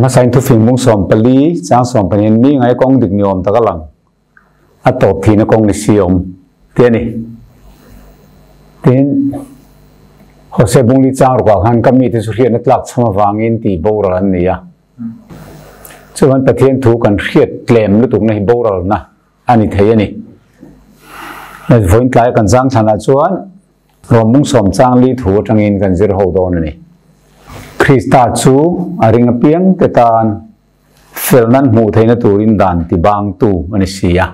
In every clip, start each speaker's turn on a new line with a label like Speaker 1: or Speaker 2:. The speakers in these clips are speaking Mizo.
Speaker 1: Hmasain thufing bung 14 chang 12 mi ngai kawng dik ni awm tak a lang. A tawp thihna kawng ni si awm tih a ni. Tin, Hosea bung li chang rukah khan ka mite chu hriatna tlak chham avangin tih boral an ni a. Chuan Pathian thu kan hriat tlem lutukna hi boralna a ni thei a ni. Vawiin tlaia kan zang thlanah chuan Rawm bung sawm chang li thu atangin kan zir ho dawn a ni. Krista chu a ring apiang te tan fel nan hmuh theihna turin dan ti bangtu a ni si a,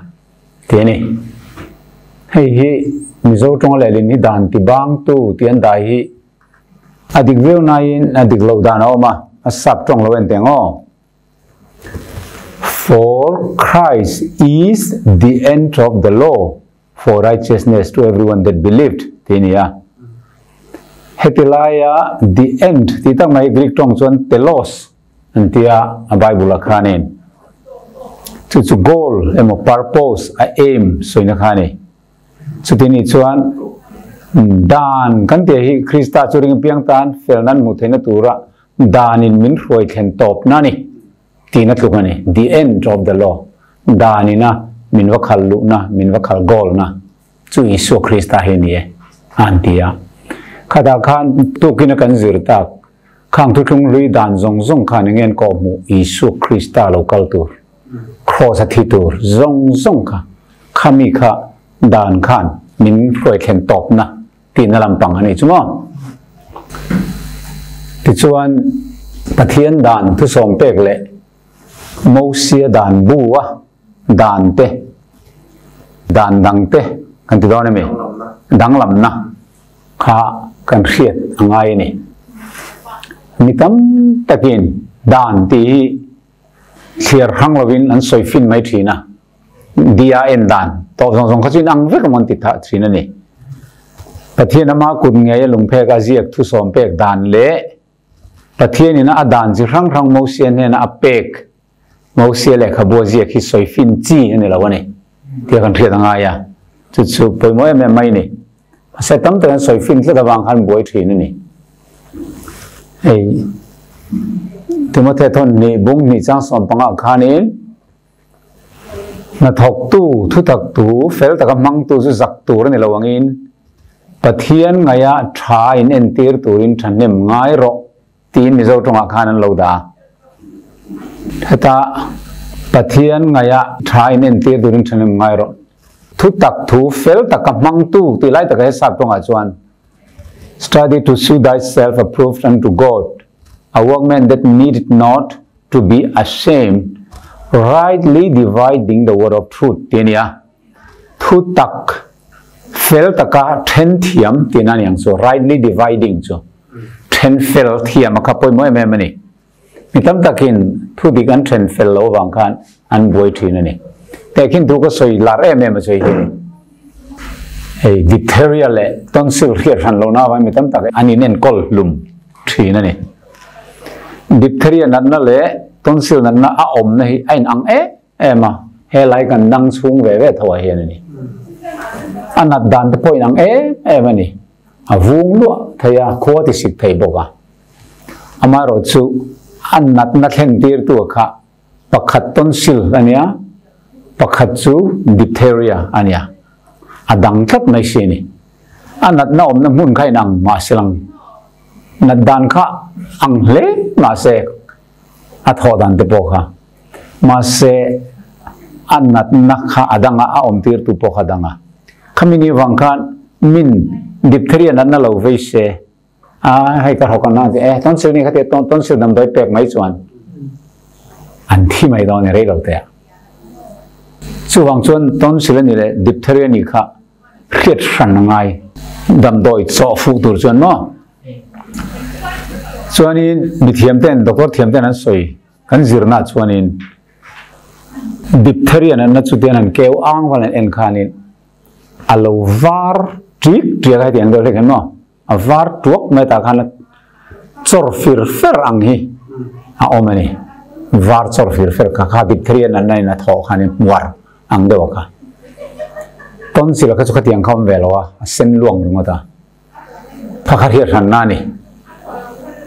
Speaker 1: tih a ni. Hei hi Mizo tawnga lehlin hi dan ti bangtu tih an dai hi a dik viau naiin a dik loh dan a awm a, a sap tawng lo en teh ang aw. For Christ is the end of the law for righteousness to everyone that believed tih a ni a. Heti laia the end tih tak mai Greek tawng chuan telos an ti a, a Bible ah khanin chu chu goal emaw purpose a aim sawina kha a ni. Chuti nih chuan dan kan tih hi Krista chu ring apiang tan fel nan hmuh theihna tura danin min hruai thlen tawpna a ni. Tihna tluk a ni. The end of the law, danina min va khal luhna, min va khal goalna chu Isua Krista hi a ni e, a han ti a. Khatah khan tukina kan zir tak, khang thuthlung hlui dan zawng zawng khan eng nge an kawh hmuh Isua Krista lo kal tur, Kraws a thi tur zawng zawng kha, khami kha dan khan min hruai thlen tawpna tihna lampang a ni chu maw? Tichuan, Pathian dan thusawm pek leh Mosia dan bu a dan te, dan dang te kan ti dawn a mi? Danglamna kha kan hriat a ngai a ni. Mi tam takin dan tih hi thliar hrang lovin an sawi fin mai thin a. Dia en dan tawh zawng zawng kha chu inang vek ang an ti thah thin a ni. Pathian ama kut ngei a lungphek a ziak thusawm pek dan leh Pathian ina a dan chi hrang hrang Mosia hnena a pek Mosia lehkhabu a ziak hi sawi fin chi a ni lo a ni tia kan hriat a ngai a, chu chu pawimawh em em mai a ni. Mahse tam tak an sawi fin tlat avang khan buai thin a ni. Hei Timothea thawn hnih bung hnih chang 15 khanin Hnathawktu, thutaktu, fel taka hmangtu chu zak tur a ni lo angin Pathian ngaia tha in entir turin thahnem ngai rawh tiin Mizo tawngah khan an lo dah a. Heta Pathian ngaia tha in entir turin thahnem ngai rawh, thutak thu, fel taka hmangtu tih lai taka he sap tawngah chuan Study to shew thyself approved unto God, a workman that needeth not to be ashamed, rightly dividing the word of truth tih a ni a. Thu tak, fel taka then thiam tihna a ni ang chu, rightly dividing chu then fel thiam a kha pawimawh em em a ni. Mi tam takin thu dik an then fel lo avang khan an buai thin a ni. Tehkhin thu ka sawi lar em em a chu hei hi a ni. Hei diphtheria leh tonsil hriat hran lohna avangin mi tam tak an inenkawl hlum thin a ni. Diphtheria natna leh tonsil natna a awmna hi a inang em em a, helai kan dang chhung ve ve tho ah hian a ni. A nat dan te pawh inang em em a ni. A vung luah thei a, khua ti sik thei bawk a. Amaherawhchu a natna thlen tirtu kha Pakhat tonsil a nia, pakhat chu diphtheria a nia. A dang tlat mai si a ni. A natna awmna hmun kha inang mahse lang nat dan kha ang hle mahse a thawh dan te pawh kha mahse a natna kha a dang a, a awm tirtu pawh kha a dang a. Khami ni vang khan min diphtheria natna lo vei se A hei ka hawk ang e tonsil ni kha te tonsil damdawi pek mai chuan an thi mai dawn ni rei lo te a. Chuvang chuan tonsil ani leh diphtheria ni kha hriat hran a ngai damdawi chawh fuh tur chuan maw. Chuanin mi thiam ten doctor thiam ten an sawi kan zirna chuanin diphtheria natna chu tian an keu ang val an en khanin a lo var ṭik ṭiak a heti ang deuh hlek hian maw. A var tuak mai tah khan a chawr fir fer ang hi a awm a ni. Var chawr fir fer kha kha diphtheria natna in a thawh khan in hmuar ang deuh a kha. Tonsil kha chu khatiang kha awm ve lo a, a sen luang ringawt a. Phakhat hi a hranna a ni.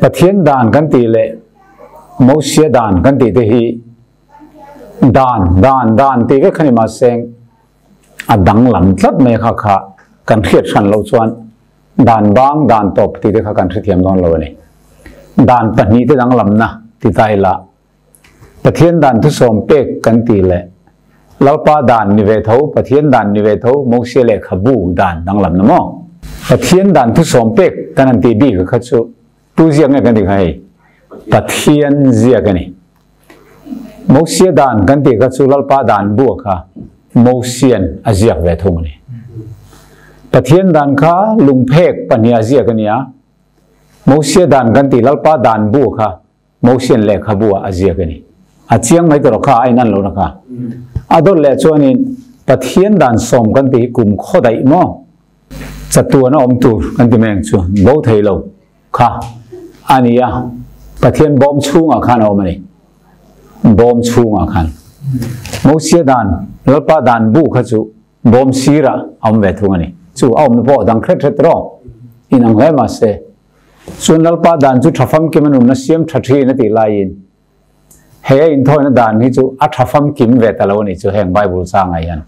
Speaker 1: Pathian dan kan tih leh Mosia dan kan tih te hi dan dan dan tih vek kha ni mahse a danglam tlat mai kha kha kan hriat hran loh chuan dan bang dan tawp tih te kha kan hrethiam dawn lo a ni. Dan pahnihte danglamna ti ta ila Pathian dan thusawm pek kan tih leh Lalpa dan ni ve tho, Pathian dan ni ve tho, Mosia lehkhabu dan danglamna maw? Pathian dan thusawm pek kan han tih bik kha chu tu ziak nge kan tih kha hei? Pathian ziak a ni. Mosia dan kan tih kha chu Lalpa dan bu kha Mosian a ziak ve thung a ni. Pathian dan kha lungphek pahniha ziak a ni a, Mosia dan kan tih Lalpa dan bu kha Mosian lehkhabu ah a ziak a ni. A chiang mai tawh kha a inan lohna kha. A dawt leh chuanin Pathian dan sawm kan tih hi kum khaw daih maw? Chatuan a awm tur kan ti mai ang chu bo thei lo kha a ni a. Pathian bawm chhungah khan a awm a ni. Bawm chhungah khan. Mosia dan, Lalpa dan bu kha chu bawm sirah a awm ve thung a ni. Chu a awmna pawh a dang hret hret rawh. Inang hle mahse Chuan Lalpa dan chu tha famkim a nunna siam tha thin a tih laiin he a inthawina dan hi chu a tha famkim ve ta lo a nih chu heng Bible changah hian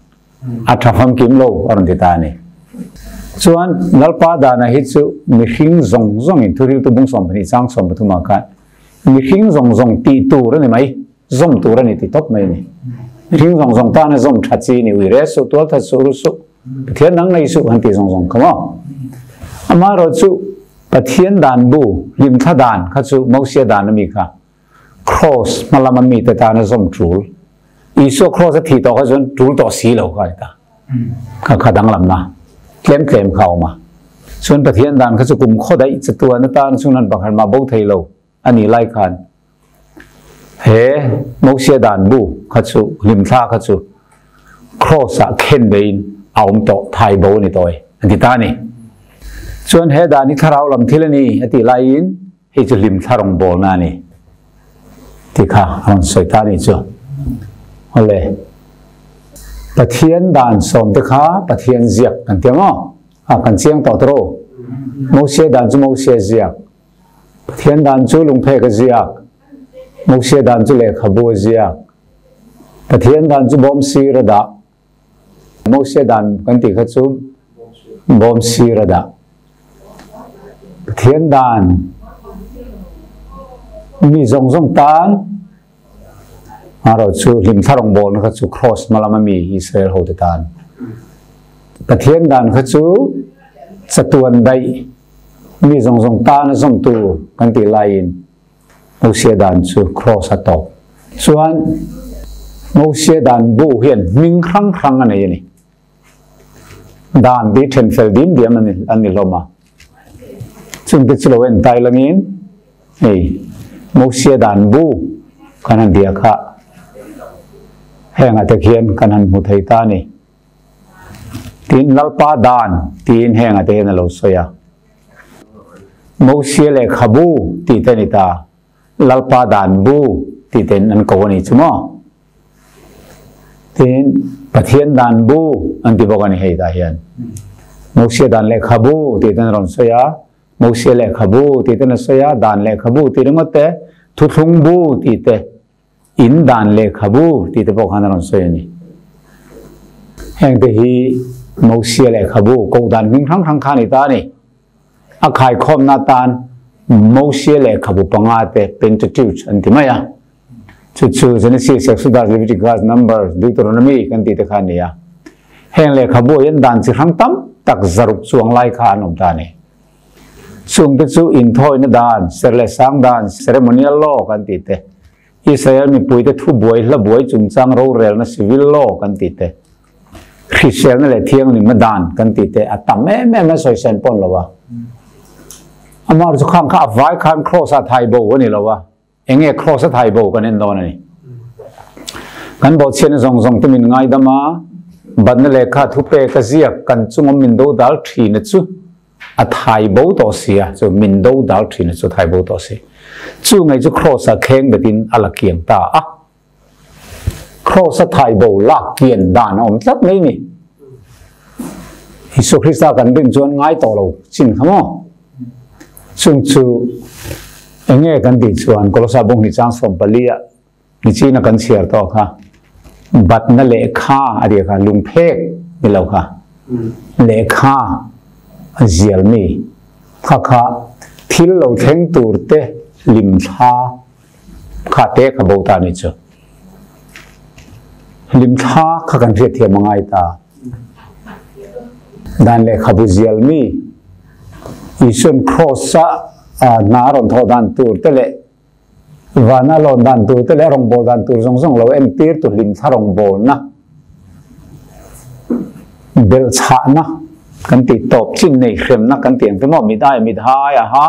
Speaker 1: a tha famkim lo a rawn ti ta a ni. Chuan Lalpa dana hi chu mihring zawng zawngin thuriltu bung 12 chang 13 ah khan mihring zawng zawng tih tur a ni mai, zawm tur a ni ti tawp mai a ni. Mihring zawng zawng tana zawm tha chi a ni, ui re suh, tual that suh, ru suh, Pathian dang nei suh han tih zawng zawng kha maw? Amaherawh chu Pathian dan bu, hlimthla dan kha chu Mosia dan a mi kha Kraws hma lama mite tana zawm tul, Isua Kraws a thih tawh kha chuan tul tawh si lo kha a ni ta. Kha kha danglamna tlem tlem kha a awm a. Chuan Pathian dan kha chu kum khaw daih chatuan atan chuan han pakhat mah bo thei lo a nih lai khan he Mosia dan bu kha chu hlimthla kha chu Kraws ah khen beiin a awm tawh thai bo a ni tawh e an ti ta a ni. Chuan he dan hi thlarau lam thil a ni a tih laiin hei chu hlimthla rawngbawlna a ni tih kha a rawn sawi ta a nih chu. Awle, Pathian dan sawmte kha Pathian ziak kan ti ang aw, a kan chiang tawh tawh. Mosia dan chu Mosia ziak. Pathian dan chu lungphek a ziak, Mosia dan chu lehkhabu a ziak. Pathian dan chu bawm sir a dah, Mosia dan kan tih kha chu bawm sir a dah. Pathian dan mi zawng zawng tan erawh chu hlimthla rawngbawlna kha chu Kraws hma lama mi Israel hote tan. Pathian dan kha chu chatuan daih Mi zawng zawng tan a zawm tur kan tih laiin Mosia dan chu Kraws a tawp. Chuan Mosia dan bu hian hming hrang hrang a nei a ni. Dan tih then fel dim diam an ni hlawm a. Chungte chu lo en tai langin hei Mosia dan bu kan han bia kha hengah te khian kan han hmu thei ta a ni. Tin, Lalpa dan tiin hengah te hian a lo sawi a. Mosia lehkhabu tih te a ni ta, Lalpa dan bu tih tein an ko a ni chu maw? Tin, Pathian dan bu an ti bawk a ni hei tah hian. Mosia dan lehkhabu tih ten a rawn sawi a, Mosia lehkhabu tih ten a sawi a, dan lehkhabu tih ringawt te, thuthlung bu tih te, In dan lehkhabu tih te pawh khan a rawn sawi a ni. Heng te hi Mosia lehkhabu koh dan hming hrang hrang kha a ni ta a ni. A khaikhawmna atan Mosia lehkhabu panga te Pentateuch an ti mai a. Chu chu Genesis, Exodus, Leviticus, Numbers, Deuteronomy kan tih te kha a ni a. Heng lehkhabu ah hian dan chi hrang tam tak zaruk chuang lai kha an awm ta a ni. Chungte chu inthawina dan, ser leh sang dan, ceremonial law kan tih te, Israel mipuite thu buai hla buai chungchang rorelna civil law kan tih te, hriselna leh thianghlimna dan kan tih te a tam em em a sawi sen pawn lo a. Amah chu khang kha a vai khan cross ah thai bo a ni lo a, enge cross a thai bo kan en dawn a ni. Kan bawhchhiatna zawng zawng te min ngaidam a, batna lehkha thupek a ziak kan chungawm min dodal thin a chu a thai bo tawh si a, chu min dodal thin a chu thai bo tawh si. Chu ngei chu cross ah kheng betin a la kiang ta a. Cross a thai bo lak kian dan a awm tlat mai ni. Isua Krista kan rin chuan ngai tawh lo chin kha maw? Chung chu. Enge kan tih chuan Kolosa bung hnih chang 14 ah nichina kan chhiar tawh kha batna lehkha a tih kha lungphek ni lo kha lehkha a zial mi kha kha thil lo thleng tur te lim thla kha te kha bo ta ni chu lim thla kha kan hriat thiam a ngai ta. Dan lehkhabu zial mi Isuan Kraws-a hna a rawn thawh dan tur te leh vana lawn dan tur te leh a rawngbâwl dan tur zawng zawng lo entir tu hlimthla rawngbâwlna belhchhahna kan tih tawp chin nei hremna kan tih ang te maw mit ai mit hai a ha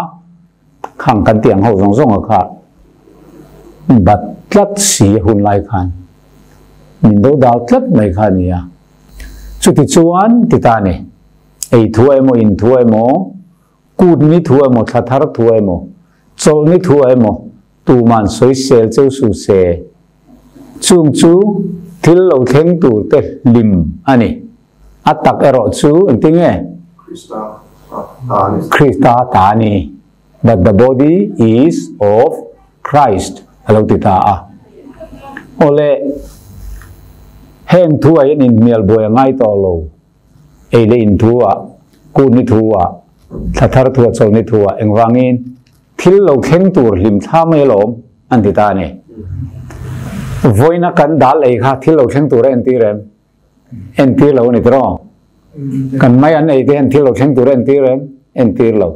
Speaker 1: khang kan tih ang ho zawng zawng a kha bat tlat si a hun lai khan. Min do dal tlat mai kha a ni a. Chuti chuan ti ta a ni. Ei thu emaw, in thu emaw, kut ni thu emaw, thla thar thu emaw, chawlh ni thu emaw, tuman sawisel cheu su se. Chung chu thil lo thleng tur te hlim a ni. A tak erawh chu engtin nge? Krista ta a ni. But the body is of Christ a lo ti ta a. Awle, heng thu ah hian inhnial buai a ngai tawh lo. Ei leh in thu ah, kut ni thu ah, thla thar thu ah, chawl ni thu ah engvangin thil lo thleng tur hlim thla mai alawm an ti ta a ni. Vawiina kan dal ei kha thil lo thleng tur a entir em? Entir lo a ni tiraw? Kan mai an ei te hian thil lo thleng tur a entir em? Entir lo.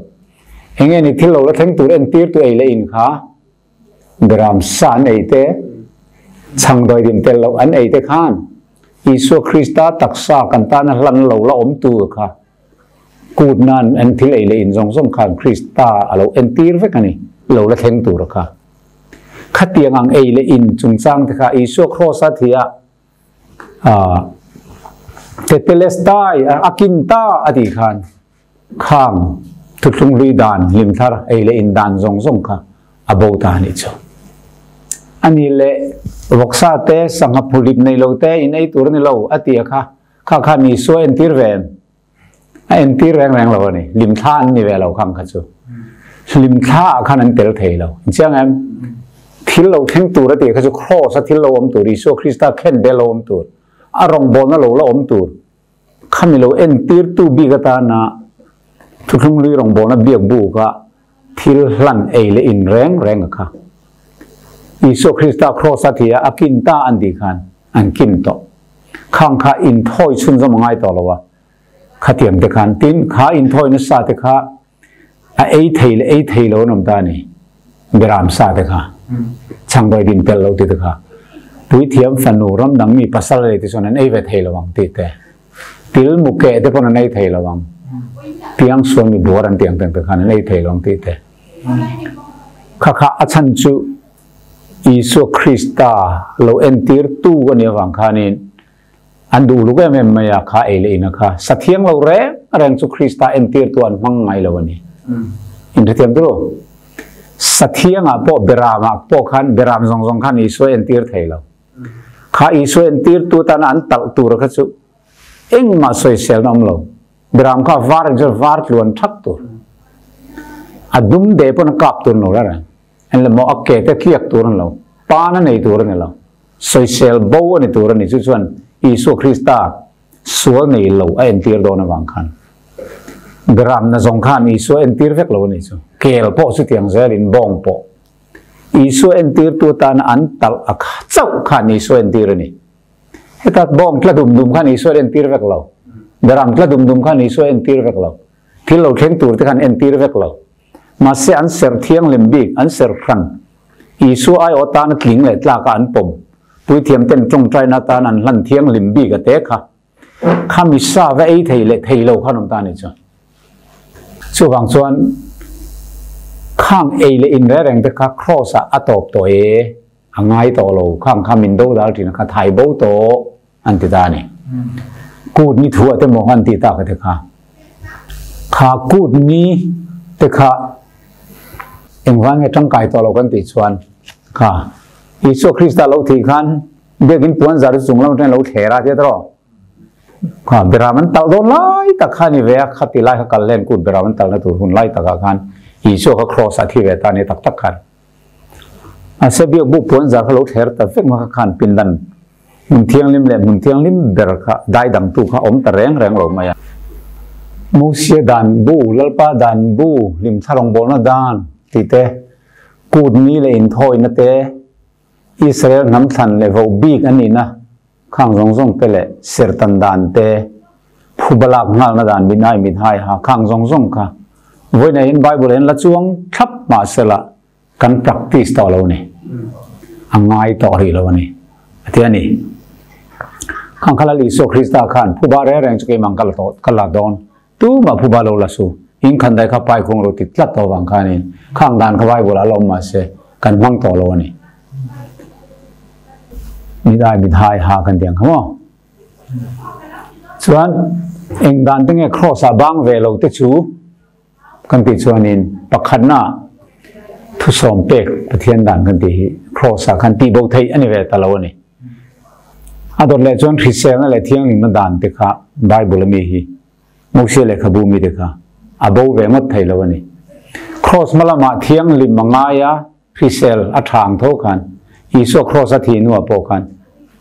Speaker 1: Enge ni thil lo la thleng tur entir tu ei leh in kha Beram sa an ei te, chhangdawi dim tel loh an ei te khan Isua Krista taksa kan tana hlan lo la awm tur kha kut nan an thil ei leh in zawng zawng khan Krista a lo entir vek a ni, lo la thleng tur kha. Khatiang ang ei leh in chungchang te kha Isua Kraws a thi a, Tetelestai a kin ta a tih khan khang thuthlung hlui dan hlim thar ei leh in dan zawng zawng kha a bo ta a nih chu. A ni leh vawksa te sangha phuhlip nei lo te in ei tur a ni lo a ti a kha kha khan Isua entir ve em? A entir reng reng lo a ni. Hlimthla an ni ve lo khang kha chu. Hlimthla ah khan an tel thei lo. Inchiang em? Thil lo thleng tur a tih kha chu Kraws a thil lo awm tur, Isua Krista khen bel lo awm tur, a rawngbawlna lo la awm tur, khami lo entirtu bik atana Thuthlung Hlui rawngbawlna biak buka thil hlan ei leh in reng reng a kha. Isua Krista Kraws a thi a, a kin ta an tih khan an kin tawh. Khang kha inthawi chhunzawm a ngai tawh lo a. Khatiang te khan tin kha inthawi nasa te kha a ei thei leh ei thei lo an awm ta a ni. Beram sa te kha chhangdawi din tel lo ti te kha puithiam fanu ram dang mi pasal a nei te chuan an ei ve thei lo ang tih te til mukeh te pawn an ei thei lo ang piang sual mi buar an tih ang te khan an ei thei lo ang tih te kha kha a chhan chu Isua Krista lo entir tu a nih avang khanin An duh luk em em mai a, kha ei leh in a kha. Sa thiang lo reng reng chu Krista entirtu an hmang ngai lo a ni. Inhrethiam turu? Sa thiangah pawh Beramah pawh khan Beram zawng zawng khan Isua entir thei lo. Kha Isua entirtu tana an talh tur kha chu engmah sawiselna awm lo. Beram kha var in chuan var tluan thak tur. A dum de pawn a kap tur lo la reng. En le maw a ke te tliak tur a ni lo. Pan a nei tur a ni lo. Sawisel bo a ni tur a ni. Chu chuan Isua Krista sual nei lo a entir dawn avang khan Beramna zawng khan Isua entir vek lo a ni chu. Kel pawh chutiang zelin bawng pawh Isua entirtu atana an talh a chauh khan Isua entir a ni. Heta bawng tla dum dum khan Isua entir vek lo. Beram tla dum dum khan Isua entir vek lo. Thil lo thleng tur te khan entir vek lo. Mahse an serh thianghlim bik, an serh hran. Isua aiawh atana tling leh tlaka an pawm. Puithiam ten tawngtaina atan an hlan thianghlim bik a te kha. Kha misa va ei thei leh thei lo khan awm ta a ni chu. Chuvang chuan khang ei leh in reng reng te kha Kraws ah a tawp tawh e, a ngai tawh lo, khang kha min do dal thin a kha thai bo tawh an ti ta a ni. Kut ni thu ah te maw an tih tak a te kha. Kha kut ni te kha engvang nge tangkai tawh lo kan tih chuan kha Isua Krista lo thih khan biakin puan zar chu chung lam atangin lo thler a tia tawh kha beram an talh dawn lai tak kha ni ve a khati lai kha kal len kut beram an talhna tur hun lai takah khan. Isua kha cross ah thi ve ta a ni tak tak khan. Mahse biak buk puanzar kha lo thler ta vek hma kha khan pindan hmun thianghlim leh hmun thianghlim ber kha dai dangtu kha awm ta reng reng lo mai a. Mosia dan bu, Lalpa dan bu, hlimthla rawngbawlna dan tih te, kut ni leh inthawina te, Israel hnam thlan leh voh bik an nihna khang zawng zawng te leh serhtan dan te, phuba lak nghalna dan mit ai mit hai ha khang zawng zawng kha vawiin ah hian Bible ah hian la chuang thlap mahsela kan practice tawh lo a ni, a ngai tawh rih lo a ni a ti a ni. Khang kha Lal Isua Krista khan phuba reng reng chu keimah ka la tawh ka la dawn tumah phuba lo la su in khan dai kha pai khung ro ti tlat tawh vang khanin khang dan kha Bible ah la awm mahse kan hmang tawh lo a ni. Mit ai mit hai ha kan ti ang kha maw? Chuan eng dan te nge cross ah bang ve lo te chu Kan tih chuanin pakhatna thusawm pek Pathian dan kan tih hi Kraws ah khan tihbo theih a ni ve ta lo a ni. A dawt leh chuan hriselna leh thianghlimna dan te kha Bible a mi hi Mosia lehkhabu mi te kha a bo ve ngawt thei lo a ni. Kraws hma lamah thianghlim a ngai a, hrisel a tha ang tho khan Isua Kraws a thih hnuah pawh khan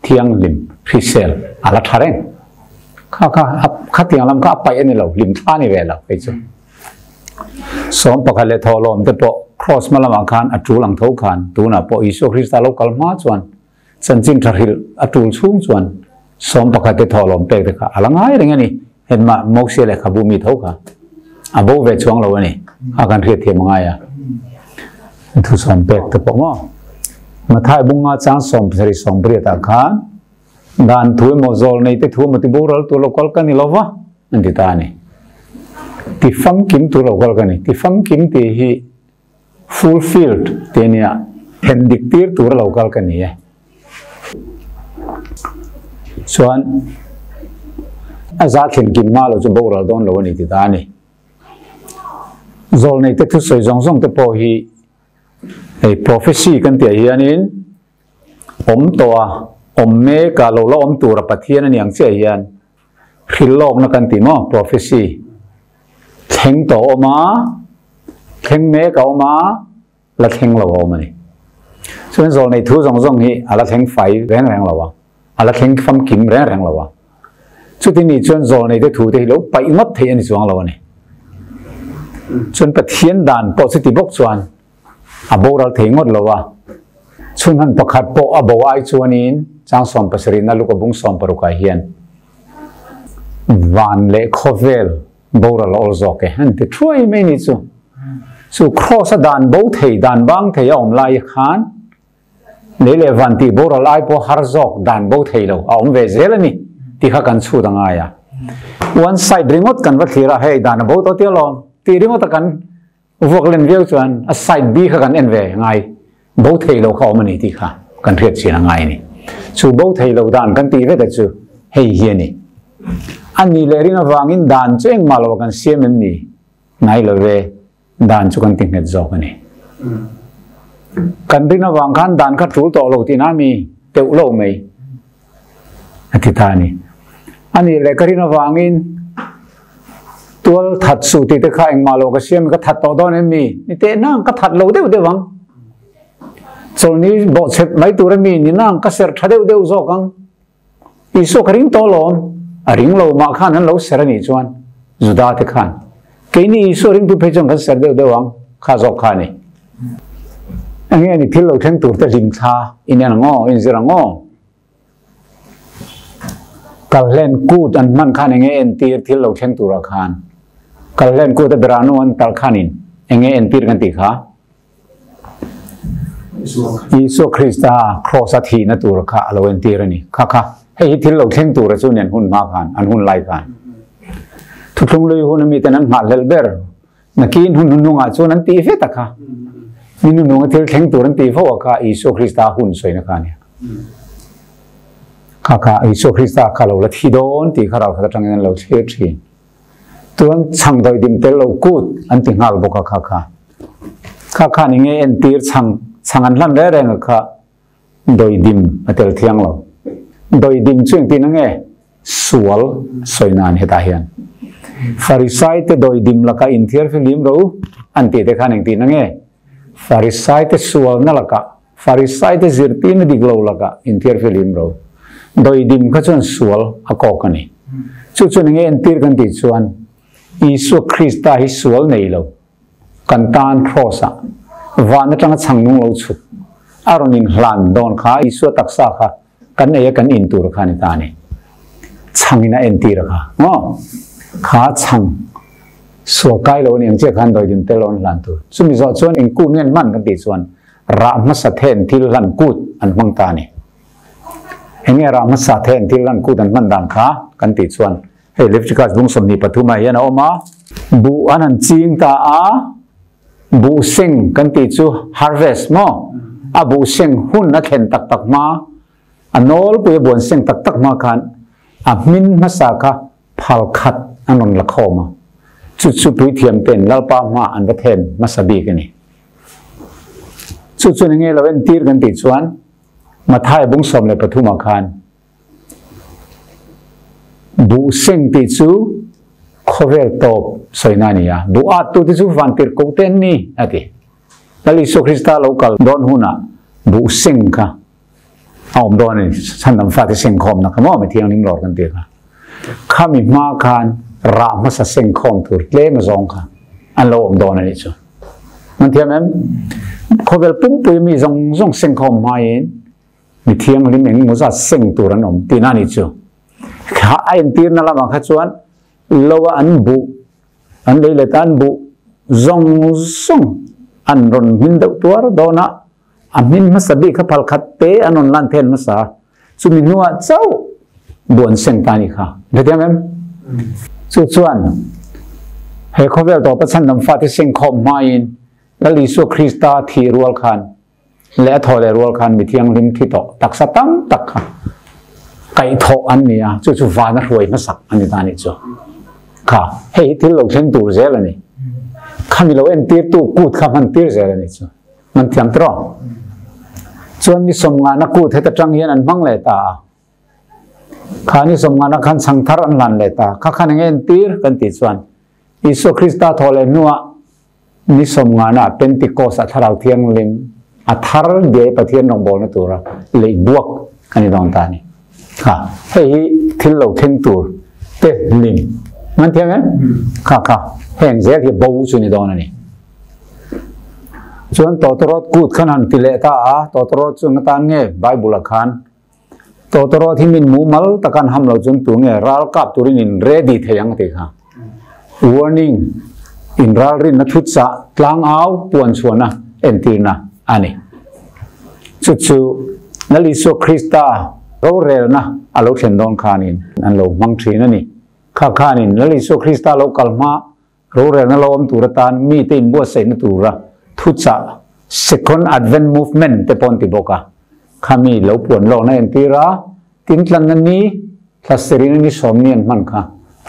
Speaker 1: thianghlim hrisel a la tha reng. Kha kha khatiang lam kha a paih a ni lo, hlim thla a ni ve lo kei chu. 11 leh thawhlawm te pawh Kraws hma lamah khan a tul ang tho khan tunah pawh Isua Krista lo kal hma chuan chanchin tha hrilh a tul chhung chuan 11 te thawhlawm pek te kha a la ngai reng a ni. Hetmah Mosia lehkhabu mi tho kha a bo ve chuang lo a ni. A kan hriatthiam a ngai a. Thusawm pek te pawh maw? Mathai bunga chang 70 80 ah khan dan thu emaw zawl nei te thu emaw ti boral tur lo kal ka ni lo va an ti ta a ni. Ti famkim tur lo kal ka ni. Ti famkim tih hi Fulfilled tih a nia, then dik tir tur a lo kal ka ni e. Chuan a za thlen kim hma lo chu boral dawn lo a ni ti ta a ni. Zawlnei te thusawi zawng zawng te pawh hi hei prophecy kan tih ah hianin awm tawh a, awm mek a, lo la awm tur a Pathian a ni ang chiah hian Hrilhlawkna kan ti maw? Prophecy. Thleng tawh a awm a, thleng mek a awm a, la thleng lo a awm a ni. Chuan zawlnei thu zawng zawng hi a la thleng fai reng reng lo a, a la thleng famkim reng reng lo a. Chuti nih chuan zawlnei te thu te hi lo paih ngawt theih a ni chuang lo a ni. Chuan Pathian dan pawh chuti bawk chuan a boral thei ngawt lo a, chhunhan pakhat pawh a bo ai chuanin chang 70 na luka bung 60 ah hian van leh khawvel boral a awl zawk e an ti thuai mai ni chu. Chu kraws a dan bo thei dan bang thei a awm lai khan lei leh van tih boral ai pawh har zawk dan bo thei lo a awm ve zel a ni tih kha kan chhut a ngai a. One side ringawt kan va thlir a hei dan a bo tawh tia lawm tih ringawt a kan Vuak len viau chuan a side B kha kan en ve ngai, bo thei lo kha awm a ni tih kha kan hriat chian a ngai a ni. Chu bo thei lo dan kan tih vek a chu hei hi a ni. A ni leh rin avangin dan chu engmah lo a kan siam em ni? Ngai lo ve, dan chu kan ti nghet zawk a ni. Kan rin avang khan dan kha tul tawh lo tihna mi teuh lo mai a ti ta a ni. A nih leh ka rin avangin tual that suh tih te kha engmah lo ka siam ka that tawh dawn em mi? Ni teh nang ka that lo deuh deuh ang. Chawlni bawhchep mai tur a mi ni nang ka serh tha deuh deuh zawk ang. Isua ka ring tawh lawm. A ring lo mah khan an lo serh a nih chuan Juda te khan keini Isua ringtu phei chuan kan serh deuh deuh ang kha zawk kha a ni. Enge a ni thil lo thleng tur te hlim thla in en ang aw, in zir ang aw. Kalhlen kut an hman khan enge entir thil lo thleng turah khan Kalhlen kut a beranu an talh khanin enge entir kan tih kha? Isua Krista kraws a thihna tur kha a lo entir a ni. Kha kha hei hi thil lo thleng tura chu ni an hun hma khan, an hun lai khan. Thuthlung lui hun a miten an nghahhlelh ber Nakin hun hnuhnungah chuan an tih ve tak kha. Mi hnuhnunga thil thleng tur an tih fo a kha Isua Krista hun sawina kha a nia. Kha kha Isua Krista kha lo la thi dawn tih kha ralkhat atangin an lo thlir thin. Tuan chhang dawih dim tel lo kut an ti nghal bawk a kha kha. Kha khan enge entir chhang chhang an hlan reng reng a kha dawih dim a tel thiang lo. Dawih dim chu engtin ange? Sual sawi nan hetah hian Farisai te dawidim laka inthiar fihlim ro u an tih te khan engtin ange? Farisaite sualna lakah, Farisaite zirtirna dik lo lakah inthiarfihlim ro. Dawidim kha chuan sual a kawk a ni. Chu chuan enge entir kan tih chuan Isua Krista hi sual nei lo, kan tan Kraws-ah van atanga chhang nung lo chhuk a rawn inhlan dawn kha Isua taksa kha kan ei a kan in tur kha a ni ta a ni. Chhangin a entir a kha maw? Kha chhang sual kai lo a ni ang chiah khan dawidim tel lo an hlan tur. Chumi zawh chuan eng kut nge an hman kan tih chuan rah hmasa then thil hlan kut an hmang ta a ni. Eng nge rah hmasa then thil hlan kut an hman dan kha kan tih chuan hei Leviticus bung 23 ah hian a awm a. Buh an han ching ta a, buh seng kan tih chu harvest maw? A buh seng hun a thlen tak tak hma, a nawlpui a buan seng tak tak hma khan a hmin hmasa kha phal khat an rawn la khawm a. Chu chu puithiam ten Lalpa hma an va then hmasa bik a ni. Chu chuan enge lo entir kan tih chuan Mathai bung 13 ah khan Buh seng tih chu khawvel tawp sawina a ni a, buh at tu te chu vantir ko te an ni, a ti. Lal Isua Krista lo kal dawn hunah buh seng kha a awm dawn a ni, chhandam fate seng khawmna kha maw mithianghlim lawr kan tih kha. Khami hma khan rah hmasa seng khawm tur tlem azawng kha an lo awm dawn a nih chu. Nan thiam em? Khawvel pumpui mi zawng zawng seng khawm hmain Mi thianghlim eng emaw zat seng tur an awm tihna a nih chu. Kha a entirna lamah kha chuan lo a an buh, an lei let a an buh zawng zawng an rawn hmin deuh tuar dawn a, a hmin hmasa bik kha phal khat te an rawn lan then hmasa a, chumi hnuah chauh buh an seng ta a nih kha. Hrethiam em? Chu chuan he khawvel tawpa chhandam fate seng khawm hmain Lal Isua Krista thih rual khan leh a thaw leh rual khan mi thianghlim thi tawh taksa tam tak kha kaihthawh an ni a, chu chu vana hruai hmasak a ni ta nih chu. Kha, hei hi thil lo thleng tur zel a ni. Khami lo entirtu kut kha hman tir zel a ni chu. Man thiam tawh. Chuan ni sawmngahna kut heta tang hian an hmang leh ta a. Kha ni sawmngahna khan chhang thar an hlan leh ta. Kha khan enge entir kan tih chuan Isua Krista thaw leh hnuah Ni sawmngana Pentecost a Thlarau Thianghlim a thar diai Pathian rawngbawlna tura leih buak a ni dawn ta a ni. Kha, hei hi thil lo thleng tur te hlim man thiam em? Kha kha, heng zel hi bo chu ni dawn a ni. Chuan tawtawrawt kut khan han ti leh ta a, tawtawrawt chu nga tan nge Bible ah khan Tawtawrawt hi min mumal tak an ham lo chuan tu nge ral kap turin in ready thei ang tih kha. Warning, in ralrinna thu chah tlang au puan chhuahna entirna a ni. Chu chu Lal Isua Krista rorelna a lo thlen dawn khanin an lo hmang thin a ni. Kha khanin Lal Isua Krista lo kal hma Rorelna lo awm tur atan mite inbuatsaihna tura thuchah Second Advent Movement te pawh an ti bawk a. Khami lo puan lawkna entir a, tintlanna ni, thlasirina ni sawmni an hman kha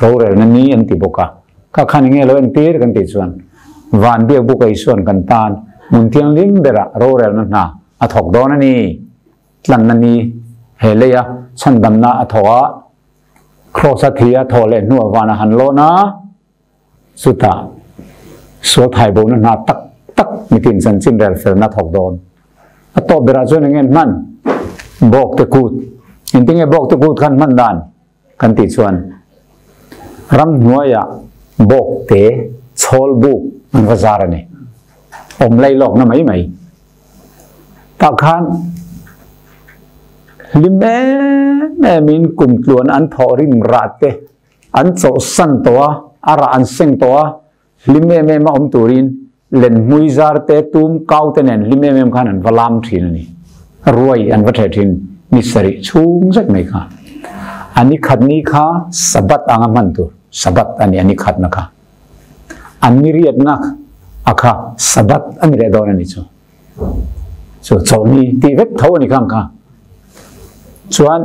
Speaker 1: rorelna ni an ti bawk a. Kha khan enge lo entir kan tih chuan van biak buk a Isuan kan tan hmun thianghlim berah rorelna hna a thawk dawn a ni. Tlanna ni he leia chhandamna a thawk a, Kraws a thi a thawh leh hnuah van a han lawn a, Chutah sual thai bona hna tak tak mitin chanchin rel felna thawk dawn. A tawp berah chuan eng nge hman? Bawk te kut. Engtin nge bawk te kut khan hman dan kan tih chuan ramhnuaiah bawk te chhawl buk an va zar a ni. Awm lei lawkna mai mai. Tah khan hlim em emin kumtluan an thawh rim rah te An chawlhsan tawh a, a rah an seng tawh a, hlim em em a awm turin lenhmui zar te, tum kau te nen hlim em em khan an va lam thin a ni. Ruai an va theh thin ni sarih chhung zet mai kha. A ni khat ni kha Sabbath anga hman tur, Sabbath a ni a ni khatna kha. An ni riatna a kha Sabbath a ni leh dawn a ni chu. Chu chawlhni tih vek tho a ni khang kha. Chuan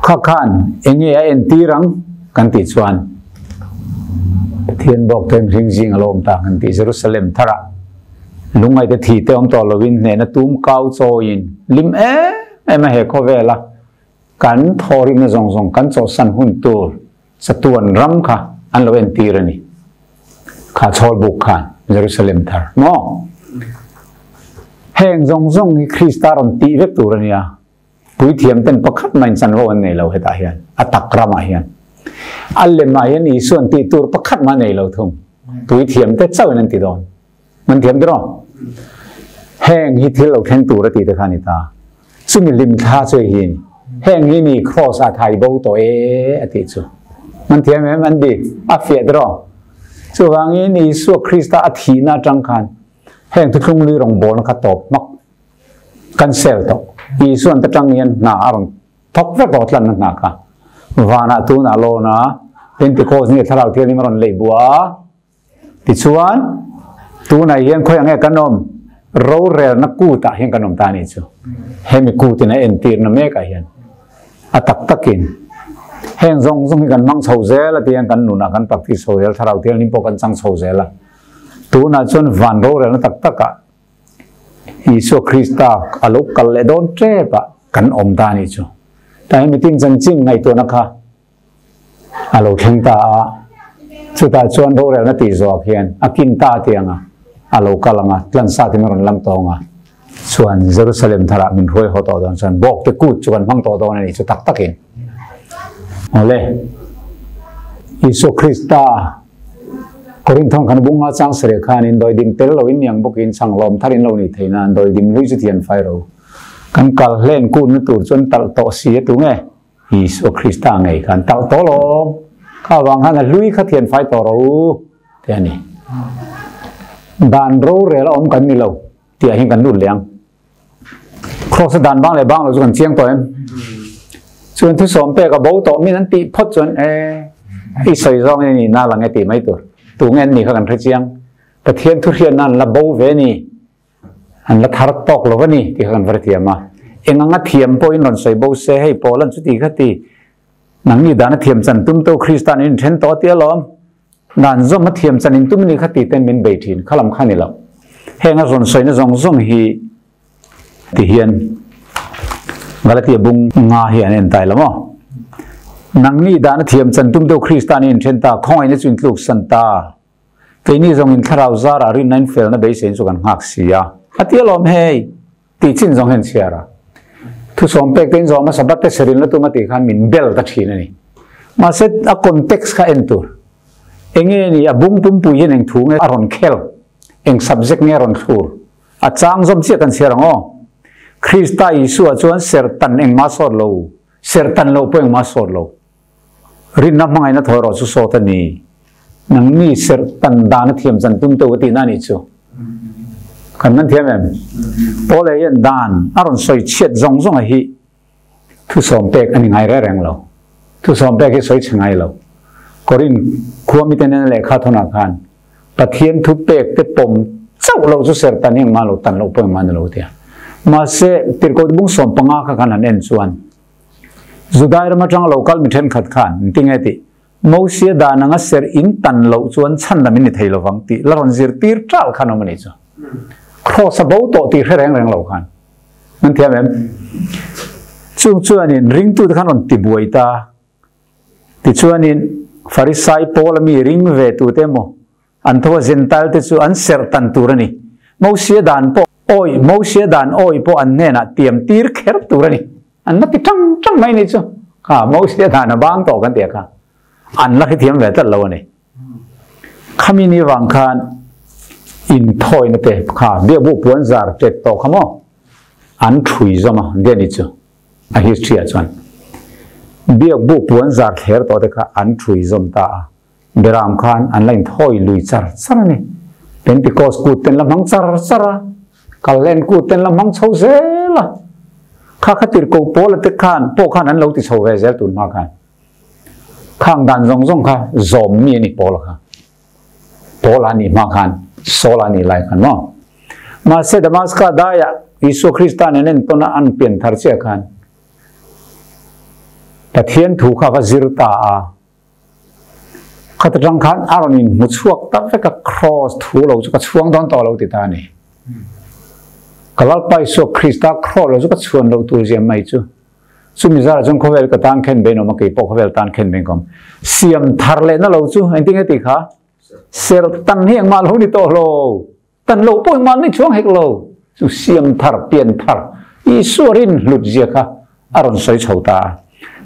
Speaker 1: kha khan enge a entir ang kan tih chuan Pathian bawk te mihring zing a lo awm ta kan tih Jerusalem tharah lungngaih te thi te awm tawh lovin hnehna tum kau chawiin lim em em a he khawvela kan thawhrimna zawng zawng kan chawhsan hun tur chatuan ram kha an lo entir a ni. Kha chhawl buk khan Jerusalem thar maw? Heng zawng zawng hi Krista rawn tih vek tur a nia. Puithiam ten pakhat mahin chanvo an nei lo hetah hian, a tak ramah hian. A lemah hian Isuan tih tur pakhat mah nei lo thung. Puithiam te chauhin an ti dawn. An thiam tiraw? Heng hi thil lo thleng tur a tih te kha a ni ta. Chumi hlimthla chu hei hi a ni. Heng hi ni Kraws ah thai bo tawh e a tih chu. An thiam em? An di. A fiah tiraw? Chuvangin Isua Krista a thihna atang khan heng thuthlung lui rawngbawlna kha tawp hmak cancel tawh. Isuan ta tang hian hna a rawn thawk vek tawh tlanna hna kha. Vanah tunah lawn a Pentecost ni Thlarau Thianghlim a rawn lei bua a. Tichuan, tunah hian khawi ang nge kan awm? Rorelna kutah hian kan awm ta a nih chu. Hemi kutin a entirna mekah hian a tak takin heng zawng zawng hi kan hmang chho zel a tihian kan nunah kan practice chho zel, Thlarau Thianghlim pawh kan chang chho zel a. Tunah chuan van rorelna tak takah Isua Krista a lo kal leh dawn tepah kan awm ta a nih chu. Tah hian mitin chanchin ngaihtuahna kha a lo thleng ta a, chutah chuan rorelna tih zawk hian a kin ta tiang a, a lo kal ang a, tlansa tin a rawn lam tawng a, chuan Jerusalem tharah min hruai haw tawh dawn chuan bawkte kut chu kan hmang tawh dawn a ni chu tak takin. Awle, Isua Krista Korinthon khan bunga chang sarih khanin dawidim tel loin niang bawkin chang lawm tharin lo nih theih nan dawidim hlui chu thian fai ro. Kan kal hlen kutna tur chuan talh tawh si a tu nge? Isua Krista ngei khan talh tawh lawm. Kha avang khan a hlui kha thian fai tawh ro tih a ni. Dan rorel a awm kan ni lo tih ah hian kan lut leh ang. Cross a dan bang leh bang lo chu kan chiang tawh em? Chuan thusawm pek a bo tawh min an tih phawt chuan e i sawi zawng in ni na lang e tih mai tur. Tu nge an nih kha kan hre chiang. Pathian thuhriatna an la bo ve ni. An la thar tawk lo a ni tih kha kan va hrethiam a. Eng anga thiam pawhin rawn sawi bo se, hei pawl an chuti kha ti, nangni dan a thiam chan tum to Kristan in then tawh tia lawm, dan zawm a thiam chan in tum a ni kha ti ten min bei thin, kha lam kha ni lo. Heng a rawn sawina zawng zawng hi ti hian Galatia bung nga hi an en tai lo maw? Nangni dan a thiam chan tum to Kristan in then ta, khawngaihna chu in tluk san ta. Keini zawngin thlarau zarah rinna in felna beiseiin chu kan nghak si a. A ti alawm hei, tih chin zawng hian chhiar a. Thusawm pek te in zawm a Sabbath te serin la tum a tih khan min bel ta thin a ni. Mahse a context kha en tur. Enge ni a bung pumpui hian eng thu nge a rawn khel, eng subject nge a rawn thlur. A chang zawm chiah kan chhiar ang aw. Krista Isua chuan serhtan engmah sawt lo, serhtan loh pawh engmah sawt lo. Rinna hmangaihna thaw erawh chu sawt a ni. Nangni serh tan dan a thiam chan tum teuh a tihna a nih chu. Kan man thiam em? Paul hian dan a rawn sawi chhiat zawng zawng a hi thusawm pek a ni ngai reng reng lo. Thusawm pek hi sawi chhe ngai lo. Korin khua mite nena lehkha thawnah khan Pathian thu pek te pawm chauh lo chu serh tan hi engmah lo tan loh pawh engmah ni lo tia. Mahse, Tirhkoh bung 15 kha khan han en chuan Judai ram atanga lo kal mi thenkhat khan an ti nge tih, Mosia dan anga serh in tan loh chuan chhan lam in ni thei lovang tih la rawn zirtir tal khan awm a nih chu. Kraws a bo tawh tih hre reng reng lo khan. Nan thiam em? Chung chuanin ringtute khan rawn ti buai ta. Tichuanin Farisai pawl ami ring ve tute emaw An tho a Zentail te chu an serh tan tur a ni. Mosia dan pawh awi, Mosia dan awi pawh an hnenah tiam tir kher tur a ni. An la ti tang tang mai ni chu. Kha Mosia dan a bang tawh kan ti a kha. An la hrethiam ve tlat lo a ni. Khami ni vang khan inthawina te kha biakbu puan zar tet tawh kha maw an thui zawm a dia ni chu a history ah chuan biakbu puan zar thler tawh te kha an thui zawm ta a. Beram khan an la inthawi lui char char a ni. Pentecost kut ten la hmang char char a, Kalhlen kut ten la hmang chho zel a. Kha kha tirhkoh Paula te khan pawh khan an lo ti chho ve zel tun hma khan. Khang dan zawng zawng kha zawm mi a ni Paula kha. Paula a nih hma khan, Saula a nih lai khan maw. Mahse Damaska daiah Isua Krista nen entawn a an pian thar chiah khan Pathian thu kha va zir ta a. Khata tang khan a rawn in hmu chhuak tak vek a, Kraws thu lo chu ka chhuang dawn tawh lo ti ta a ni. Ka Lalpa Isua Krista Kraw lo chu ka chhuan loh tur zia mai chu. Chumi zarah chuan khawvel ka tan khen bein awm a, kei pawh khawvel tan khen bein ka awm. Siam thar lehna lo chu engtin nge tih kha? Serh tan hi engmah lo ni tawh lo. Tan lo pawh engmah ni chuang hek lo. Chu siam thar, pian thar, Isua rin hlut zia kha a rawn sawi chho ta a.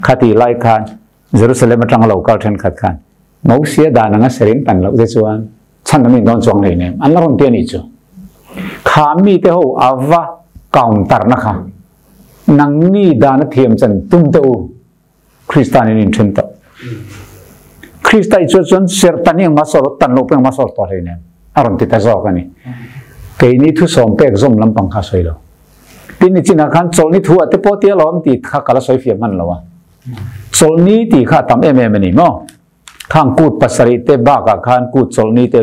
Speaker 1: Khati lai khan Jerusalem atanga lo kal thenkhat khan Mosia dan anga serin tan loh te chuan chhan an indawn chuang hlei nem an la rawn ti a nih chu. Kha mite ho a va counter na kha nangni dan a thiam chan tum teh u Krista nen inthen tawh. Krista i chuan chuan serh tan hi engmah sawr tan loh pawh engmah sawr tawh hlei nem a rawn ti ta zawk a ni. Keini thusawm pek zawm lampang kha a sawi lo. Tin ni chinah khan chawlhni thu ah te pawh tia lawm tih kha ka la sawi fiah hman lo a. Chawlhni tih kha a tam em em a ni maw? Khang kut pasarih te bakah khan kut chawlhni te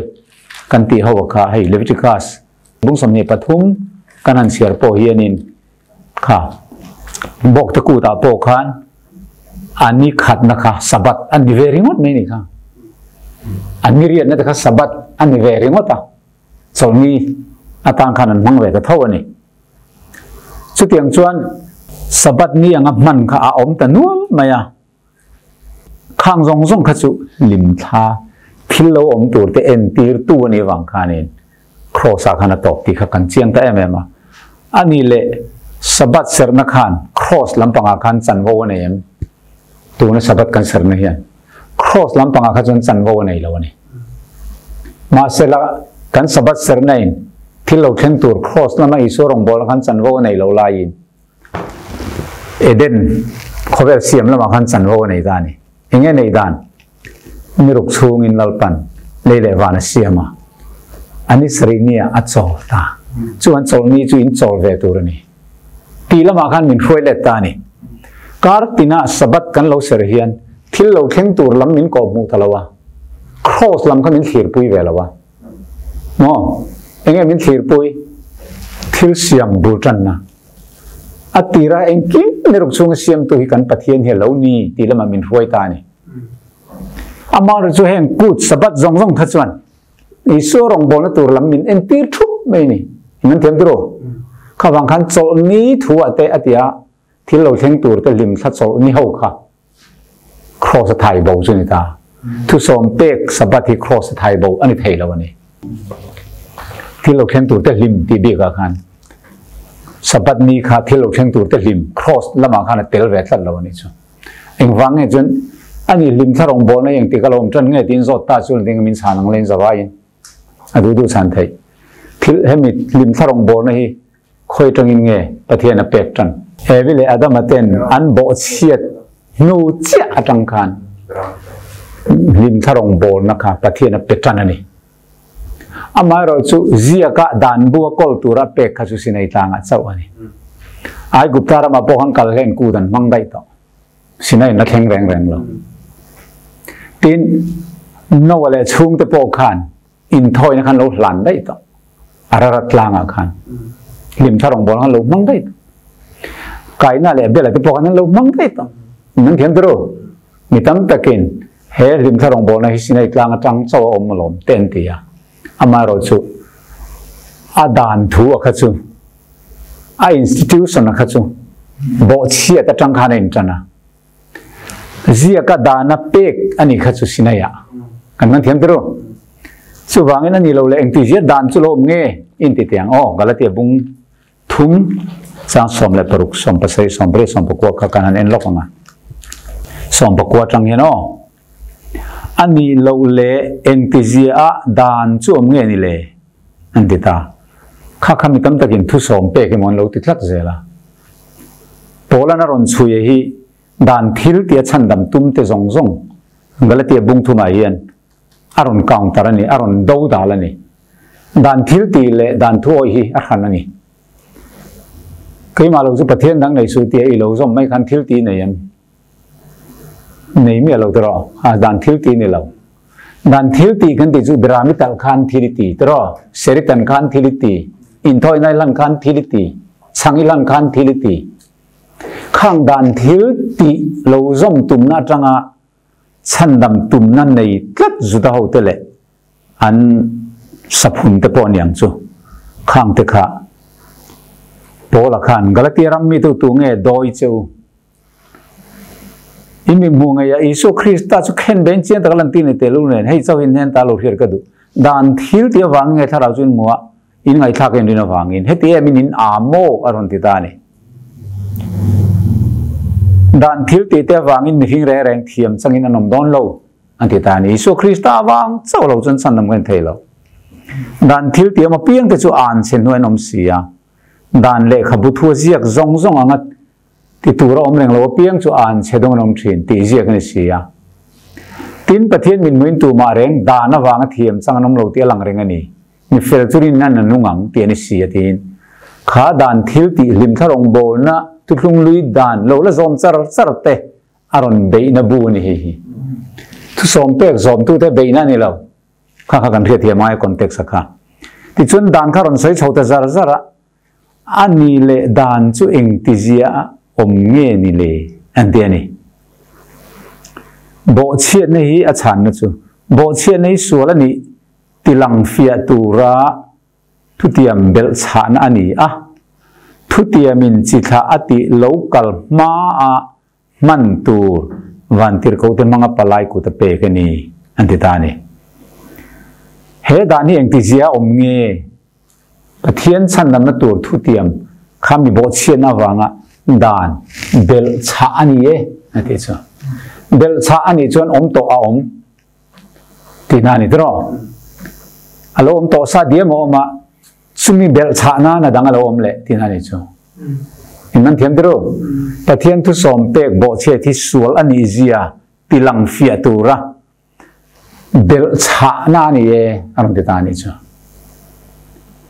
Speaker 1: kan tih ho kha hei Leviticus bung 23 kan han chhiar pawh hianin kha bawk te kutah pawh khan a ni khatna kha Sabbath a ni ve ringawt mai ni kha. A ni riatna te kha Sabbath a ni ve ringawt a, chawlhni atan khan an hmang ve ta tho a ni. Chutiang chuan Sabbath ni anga hman kha a awm ta nual mai a, khang zawng zawng kha chu hlimthla thil lo awm tur te entirtu a nih vang khanin Kraws ah khan a tawp tih kha kan chiang ta em em a. A nih leh Sabbath serhna khan Kraws lampangah khan chanvo a nei em? Tuna Sabbath kan serhna hian Kraws lampangah kha chuan chanvo a nei lo a ni. Mahsela kan Sabbath serhna in thil lo thleng tur Kraws lama Isua rawngbawlna khan chanvo a nei lo laiin Eden khawvel siam lamah khan chanvo a nei ta a ni. Enge nei dan? Niruk chhungin Lalpan lei leh van a siam a, a ni sarih nia a chawl ta. Chu an chawlhni chu in chawl ve tur a ni. Tih lamah khan min hruai let ta a ni. Kar tina Sabbath kan lo ser hian thil lo thleng tur lam min kawh hmuh ta lo a, Kraws lam kha min thlirpui ve lo a. Maw? Enge min thlirpui? Thil siam bul tanna. A tira engkim niruk chhunga siamtu hi kan Pathian hi a lo ni tih lamah min hruai ta a ni. Amaherawhchu chu heng kut Sabbath zawng zawng kha chuan Isua rawngbawlna tur lam min entir thup mai a ni. Min thiam tiraw? Kha vang khan chawlhni thu ah te a ti a, thil lo thleng tur te hlim thla chawlhni ho kha Kraws a thai bo chu a ni ta. Thusawm pek Sabbath hi Kraws a thai bo a ni thei lo a ni. Thil lo thleng tur te hlim tih bik ah khan Sabbath ni kha thil lo thleng tur te hlim Kraws lamah khan a tel ve tlat lo a nih chu. Engvang nge chuan a ni hlim thla rawngbawlna eng tik a lo awm tan nge tiin zawt ta chu ding min chhan ang leng zavaiin a duh duh chhan theih. Thil hemi hlim thla rawngbawlna hi Khawi tangin nge Pathian a pek tan? Evi leh Adama ten an bawhchhiat hnu chiah atang khan hlimthla rawngbawlna kha Pathian a pe tan a ni. Amaherawh chu ziaka dan bu a kawl tura pek kha chu Sinai tlangah chauh a ni. Aigupta ramah pawh khan kal hlen kut an hmang daih tawh. Sinai in a thleng reng reng lo. Tin, Noah leh chhungte pawh khan Inthawina khan lo hlan daih tawh. Ararat tlangah khan hlimthla rawngbâwl khan lo hmang daih tawh. Kaina leh Bela te pawh khan an lo hmang daih tawh. Nang thiam tiro? Mi tam takin he hlimthla rawngbâwlna hi Sinai tlang aṭang chauh a awm alawm te an ti a. Amaherawhchu a dan thu a kha chu, a institution a kha chu bawhchhiat aṭang khan a inṭan a. Ziaka dana pek a nih kha chu Sinai-ah kan hman thiam tiro. Chuvangin a ni lo le engti zia dan chu lo awm nge in ti teh ang aw. Galatia bung thum chang 16, 17, 18, 19 kha kan han en lawk ang a. 19 atang hian aw. A ni lo le engti zia ah dan chu awm nge ni le an ti ta. Kha kha mi tam takin thusawm pek emaw an lo ti tlat zel a. Paul-a'n a rawn chhui hi dan thil tia chhandam tum te zawng zawng Galatia bung thumah hian a rawn counter a ni, a rawn do dal a ni. Dan thil tih leh dan thu awih hi a hran a ni. Keimah lo chu Pathian dang nei suh tia i lo zawm mai khan thil tih nei em? Nei miah lo tiraw? A, dan thil tih ni lo. Dan thil tih kan tih chu Birami talh khan thil i ti tiraw? Seritan khan thil i ti, inthawina i hlan khan thil i ti, chhang i hlan khan thil i ti. Khang dan thil tih lo zawm tumna atanga chhandam tumna nei tlat Juda hote leh an saphun te pawh aniang chu khang te kha Paula khan Galatia ram mi tu tu nge dawi che u? In mi hmuh ngei a Isua Krista chu khen bein chiang taka lan tir ni teh lul nen hei chauhin hnen ta lo hriat ka duh. Dan thil tih avangin nge thlarau chu in hmu a, in ngaihthlak in rin avangin heti em in in a maw a rawn ti ta a ni. Dan thil tih te avangin mihring reng reng thiam changin an awm dawn lo an ti ta a ni. Isua Krista avang chauh lo chuan chhandam kan thei lo. Dan thil tih awm apiang te chu an chhe hnuai an awm si a, dan lehkhabu thu a ziak zawng zawng anga Ti tur a awm reng lo apiang chu an chhe dawng an awm thin tih ziak a ni si a. Tin, Pathian min hmuin tumah reng dan avanga thiam chang an awm lo tih a lang reng a ni. Mi fel chu rin nan a nung ang tih a ni si a tiin. Kha dan thil tih hlim thla rawngbawlna thuthlung lui dan lo la zawm char char te a rawn beihna bu a ni hei hi. Thusawm pek zawmtute beihna a ni lo. Kha kha kan hriatthiam ai context a kha. Tichuan dan kha rawn sawi chho ta zar zar a. A ni leh dan chu engtizia a awm nge ni le? An ti a ni. Bawhchhiatna hi a chhanna chu, Bawhchhiatna hi sual a nih tilang fiah tura thutiam belh chhahna a ni a, thutiamin chithlah a tih lo kal hmaa hman tur vantirhkohte hmanga palai kut a pek a ni, an ti ta a ni. He dan hi engtizia a awm nge? Pathian chhandamna tur thutiam kha mi bawhchhiatna avanga dan belh chhah a ni e, a tih chu. Belh chhah a nih chuan awm tawh a awm tihna a ni tiraw? A lo awm tawh sa diam a awm a, Chumi belh chhah nan a dang a lo awm leh tihna a ni chu. In man thiam tirh u? Pathian thusawm pek bawhchhiat hi sual a nih zia ti lang fiah tura belh chhahna a ni e a rawn ti ta a nih chu.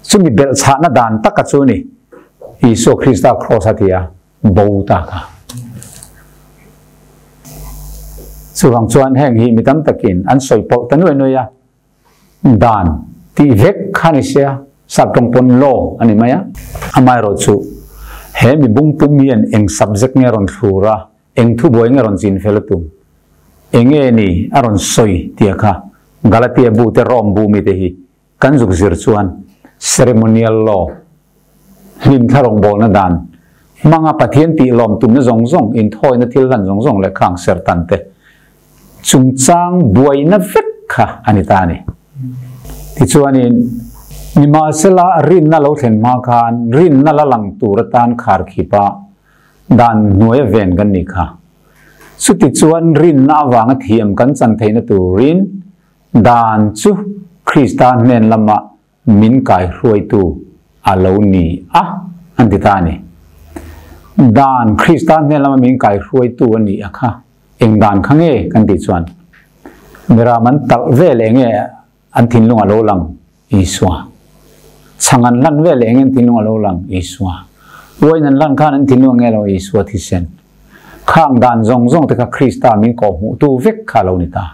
Speaker 1: Chumi belh chhahna dan taka chu ni Isua Krista kraws a ti a bo ta kha. Chuvang chuan heng hi mi tam takin an sawi pawlh ta nuai nuai a. Dan tih vek kha ni sia, sap tawng pawn law a ni mai a. Amaherawhchu, he mi bungpum hian eng subject nge a rawn thlur a, eng thubuai nge a rawn chin fel a tum, eng nge ni a rawn sawi tia kha Galatia bu te Rome bu mite hi kan zuk zir chuan ceremonial law, hlimthla rawngbawlna dan, hmanga Pathian tih lawm tumna zawng zawng, inthawina thil hlan zawng zawng leh khang sertan te chungchang buaina vek kha a ni ta a ni. Tichuanin, nimahsela rinna lo thlen hma khan rinna la lang tur atan kharkhipa dan hnuaia ven kan ni kha. Chutichuan rinna avanga thiam kan chan theihna turin dan chu Krista hnen lama min kaihruaitu a lo ni a, an ti ta a ni. Dan Krista hnen lama min kaihruaitu a ni a kha, eng dan kha nge kan tih chuan Miram an talh vel eng nge an thinlung a lo lang Isua. Chhang an hlan vel eng nge an thinlung a lo lang Isua. Uain an hlan khan an thinlung a nge lo Isua thisen. Khang dan zawng zawng te kha Krista min kawhhmuhtu vek kha a lo ni ta.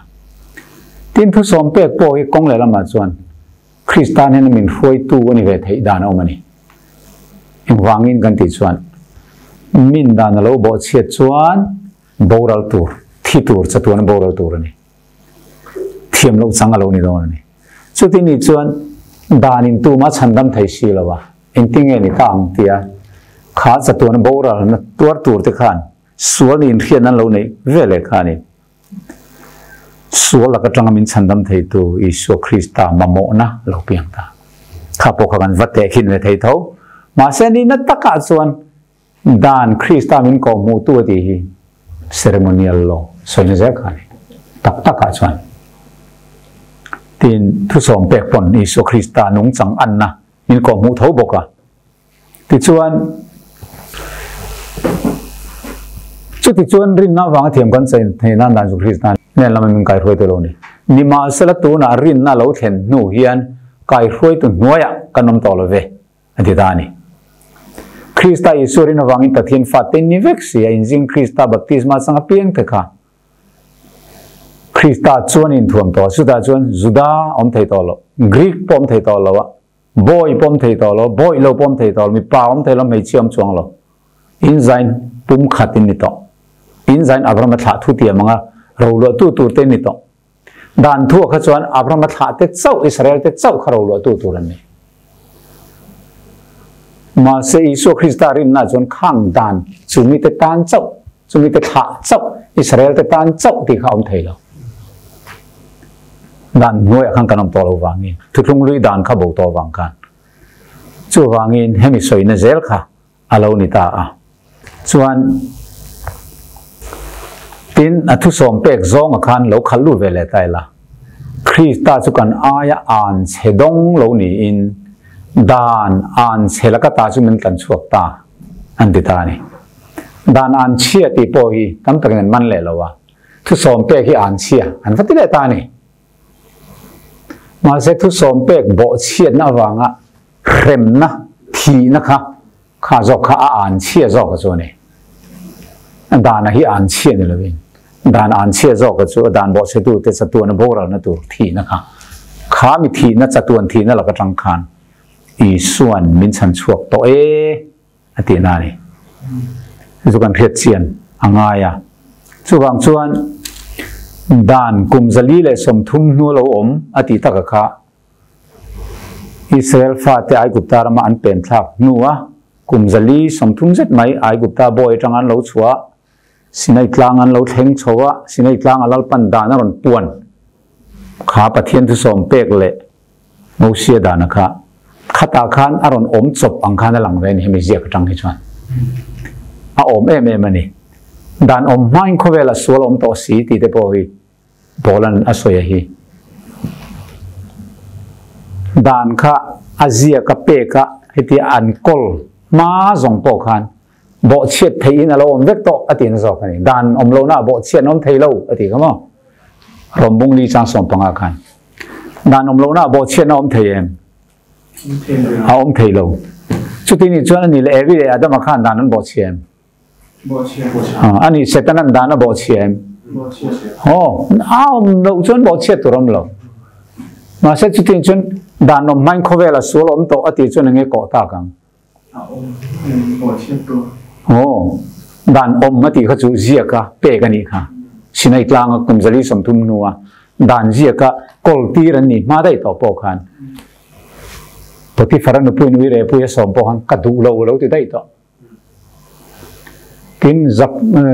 Speaker 1: Tin, thusawm pek pawh hi kawng leh lamah chuan Krista hnena min hruaitu a ni ve theih dan a awm a ni. Engvangin kan tih chuan min dan a lo bawhchhiat chuan boral tur, thi tur, chatuana boral tur a ni. Thiam loh chang a lo ni dawn a ni. Chuti ni chuan danin tuma chhandam thei si lo a, engtinge ni ta ang tia kha chatuana boralna tuar tur te khan sual niin hriatna an lo neih ve leh kha a ni. Sual lak atanga min chhandam theitu Isua Krista mamawhna lo piang ta. Kha pawh kha kan va tehkhin ve thei tho. Mahse nihna takah chuan Dan Krista min koh hmuhtu a tih hi ceremonial law sawina zel kha a ni. Tak takah chuan tin thusawm pek pawn Isua Krista nungchang anna min koh hmuh tho bawk a. Tichuan, chutichuan rinna avanga thiam kan chain theih nan dan chu Krista hnen lama min kaihruaitu lo ni. Nimahsela tunah rinna lo thlen hnu hian kaihruaitu hnuaiah kan awm tawh lo ve. A ti ta a ni. Krista Isua rin avangin Pathian fate ni vek si a, inzing Krista baptisma changa piang te kha Krista chuan inthuam tawh a, chutah chuan Juda awm thei tawh lo, Greek pawh awm thei tawh lo a, bawi pawh awm thei tawh lo, bawih lo pawh awm thei tawh lo, mipa awm thei lo, hmeichhia awm chuang lo, inzain pumkhat in ni tawh. Inzain Abrahama thlah thu tiam anga roluahtu tur te in ni tawh. Dan thuah kha chuan Abrahama thlahte chauh, Israelte chauh kha roluahtu tur an ni. Mahse, Isua Krista rinna chuan khang dan chumite tan chauh, chumite thlah chauh Israel te tan chauh tih kha a awm thei lo. Dan hnuaiah khan kan awm tawh lo vangin, thuthlung lui dan kha bo tawh vang khan. Chuvangin hemi sawina zel kha a lo ni ta a. Chuan tin a thusawm pek zawnga khan lo khalh lut ve leh ta ila, Krista chu kan aia an chhe dawng lo niin dan an chhe laka ta chu min tlan chhuak ta an ti ta a ni. Dan an chhia tih pawh hi tam takin an man leh lo a, thusawm pek hi an chhia an va ti leh ta a ni. Mahse thusawm pek bawhchhiatna avanga hremna thihna kha kha zawk kha a an chhia zawk a chu a ni. Dan a hi an chhia ni lovin dan an chhia zawk a chu a dan bawhchhetu te chatuan a boralna tur thihna kha kha mi thihna chatuan thihna laka tang khan Isuan min chhan chhuak tawh e a tihna a ni. Chu kan hriat chian a ngai a. Chuvang chuan dan kum 430 hnu lo awm a tih taka kha Israel fate Aigupta rama an pen thlak hnua kum 430 zet mai Aigupta bawi atanga an lo chhuah, Sinai tlang an lo thleng chho a, Sinai tlang a Lalpan dan a rawn puan kha Pathian thusawm pek leh Mosia dana kha khatah khan a rawn awm chawp ang khan a lang ve a ni hemi ziak atang hi chuan a awm em em a ni. Dan awm hmain khawvela sual awm tawh si tih te pawh hi Paul-a'n a sawi a hi. Dan kha a ziak a pek a, hetia an kawl hma zawng pawh khan bawhchhiat theihin a lo awm vek tawh a tihna zawk a ni. Dan awm lohna ah bawhchhiat an awm thei lo a tih kha maw? Rawmbung li chang 15 khan. Dan awm lohna ah bawhchhiatna a awm thei em? A awm thei lo. Chuti nih chuan a ni leh Evi leh Adama khan dan an bawhchhia em? A ni Setanan dan a bawhchhia em? Aw, a awm loh chuan bawhchhiat tur awm lo. Mahse chutiang chuan dan awm hmain khawvel a sual awm tawh a tih chuan enge kawh tak ang? Aw, dan awm a tih kha chu ziak a pek a nih kha. Sinai tlanga kum 430 hnua dan ziaka kawl tir an nih hma daih tawh pawh khan Potiphar-a nupuiin ui reh pui a sawm pawh khan ka duh lo a lo ti daih tawh. Tin,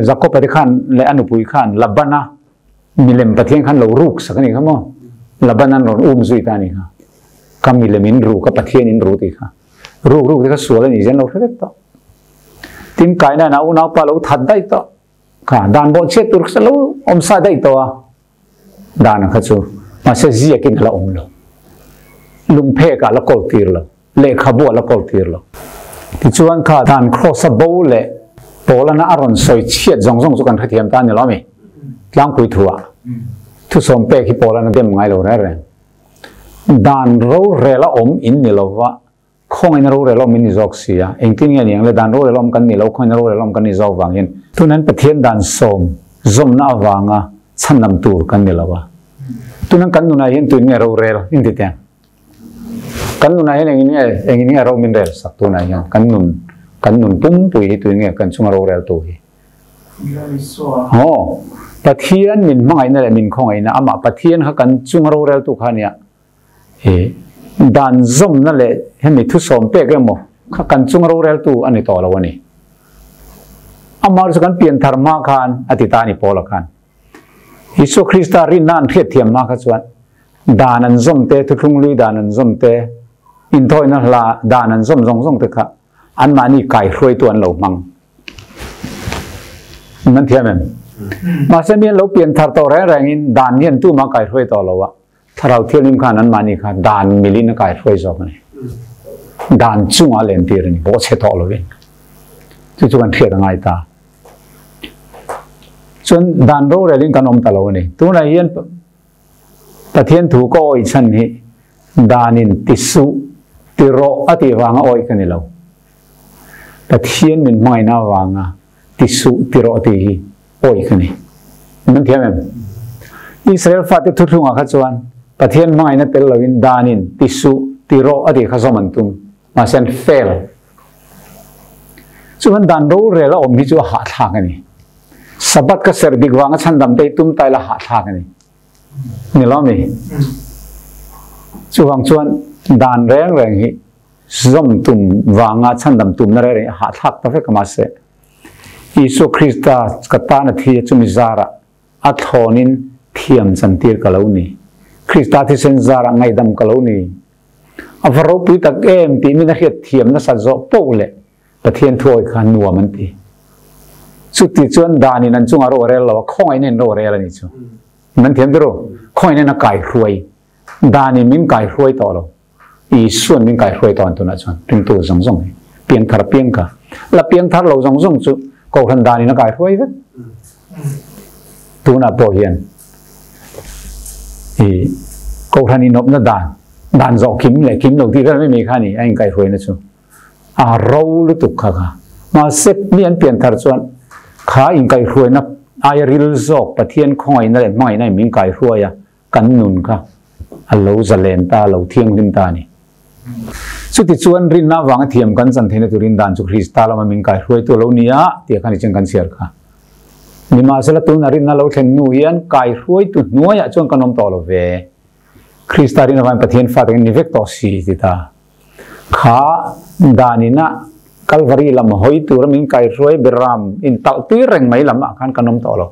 Speaker 1: Jakob-a te khan leh a nupui khan Labana milem Pathian khan lo ruk sak a nih kha maw? Laban an rawn um zui ta a nih kha. Ka milem in ru, ka Pathian in ru tih kha. Ruk ruk te kha sual a nih zia an lo hre vek tawh. Tin, Kaina'n a unaupa lo that daih tawh kha. Dan bawhchhiat tur kha lo awm sa daih tawh a. Dan kha chu mahse ziakin a la awm lo. Lungphekah a la kawl tir lo. Lehkhabu a la kawl tir lo. Tichuan kha dan cross a bo leh Paulana a rawn sawi chhiat zawng zawng chu kan hrethiam ta a ni lo ami? Tlangpui thuah thusawm pek hi Paulana dem ngai lo reng reng. Dan rorel a awm in ni lova Khawngaihna rorel awm in ni zawk si a, engtin nge niang le dan rorel awm kan ni lo, khawngaihna rorel awm kan ni zawk vang hian tunan Pathian dan sawm zawmna avanga chhanam tur kan ni lo a. Tunan kan nunah hian tuin nge rorel in ti teng? Kan nunah hian engin nge engin nge ro min rel sak tunah hian kan nun kan nun pumpui hi tuin nge kan chunga rorel tu hi? Aw, Pathian min hmangaihna leh min khawngaihna amah Pathian kha kan chunga rorel tu kha nia. He dan zawmna leh hemi thusawm pek emaw kha kan chung roreltu a ni tawh lo a ni. Amah chu kan pian thar hma khan a ti ta a ni Paula khan. Isua Krista rinna an hriatthiam hma kha chuan dan an zawm te, thuthlung lui dan an zawm te, inthawina hla dan an zawm zawng zawng te kha anmahni kaihruaitu an lo hmang. Nan thiam em? Mahse mi an lo pian thar tawh reng rengin dan hian tumah kaihruai tawh lo a. Thlarau Thianghlim khan anmahni kha dan milin a kaihruai zawk a ni. Dan chungah len tir a ni, bawhchhe tawh lovin. Chu chu kan hriat a ngai ta. Chuan dan rorelin kan awm ta lo a ni. Tunah hian Pathian thu ka awih chhan hi danin ti suh, ti rawh a tih vanga awih ka ni lo. Pathian min hmangaihna avanga ti suh, ti rawh tih hi awih ka ni. Nan thiam em? Israel fate thuthlungah kha chuan Pathian hmangaihna tel loin danin ti suh, ti rawh a tih kha zawm an tum. Mahse an fail. Chuan dan rorel a awm hi chu a hahthlak a ni. Sabbath ka serh dik vanga chhandam te hi tum taila hahthlak a ni. Ni lo mi? Chuvang chuan dan reng reng hi zawm tum vanga chhandam tumna reng reng hi a hahthlak ta vek a mahse. Isua Krista ka tan a thi a chumi zarah a thlawnin thiam chantir ka lo ni. Krista thisen zarah ngaihdam ka lo ni. A va ropui tak em tih min a hriat thiam nasat zawh poh leh Pathian thuawi kha nuam an ti. Chuti chuan danin an chungah ro a rel lo a, khawngaihna in ro a rel a ni chu. Nan thiam tir u? Khawngaihna in a kaihruai. Danin min kaihruai tawh lo. Isuan min kaihruai tawh an tunah chuan ringtu zawng zawng hi piangthar piang kha. La piangthar lo zawng zawng chu Kohhran danin a kaihruai vek. Tunah pawh hian i Kohhran inawpna dan, dan zawh kim leh kim lo tih vel mai mai kha a ni a inkaihruaina chu. A ro lutuk kha kha. Mahse mi an pianthar chuan kha inkaihruaina aia ril zawk Pathian khawngaihna leh hmangaihna in min kaihruai a, kan nun kha a lo zalen ta, a lo thianghlim ta a ni. Chuti chuan rinna avanga thiam kan chan theihna turin dan chu Krista lama min kaihruaitu a lo ni a, tih khan i chen kan chhiar kha. Nimahsela tuna rinna lo thlen hnu hian kaihruaitu hnuaiah chuan kan awm tawh lo ve. Krista rin avangin Pathian fate kan ni vek tawh si ti ta. Kha danina Kalvari lam hawi tura min kaihruai beram intalh tir reng mai lamah khan kan awm tawh lo.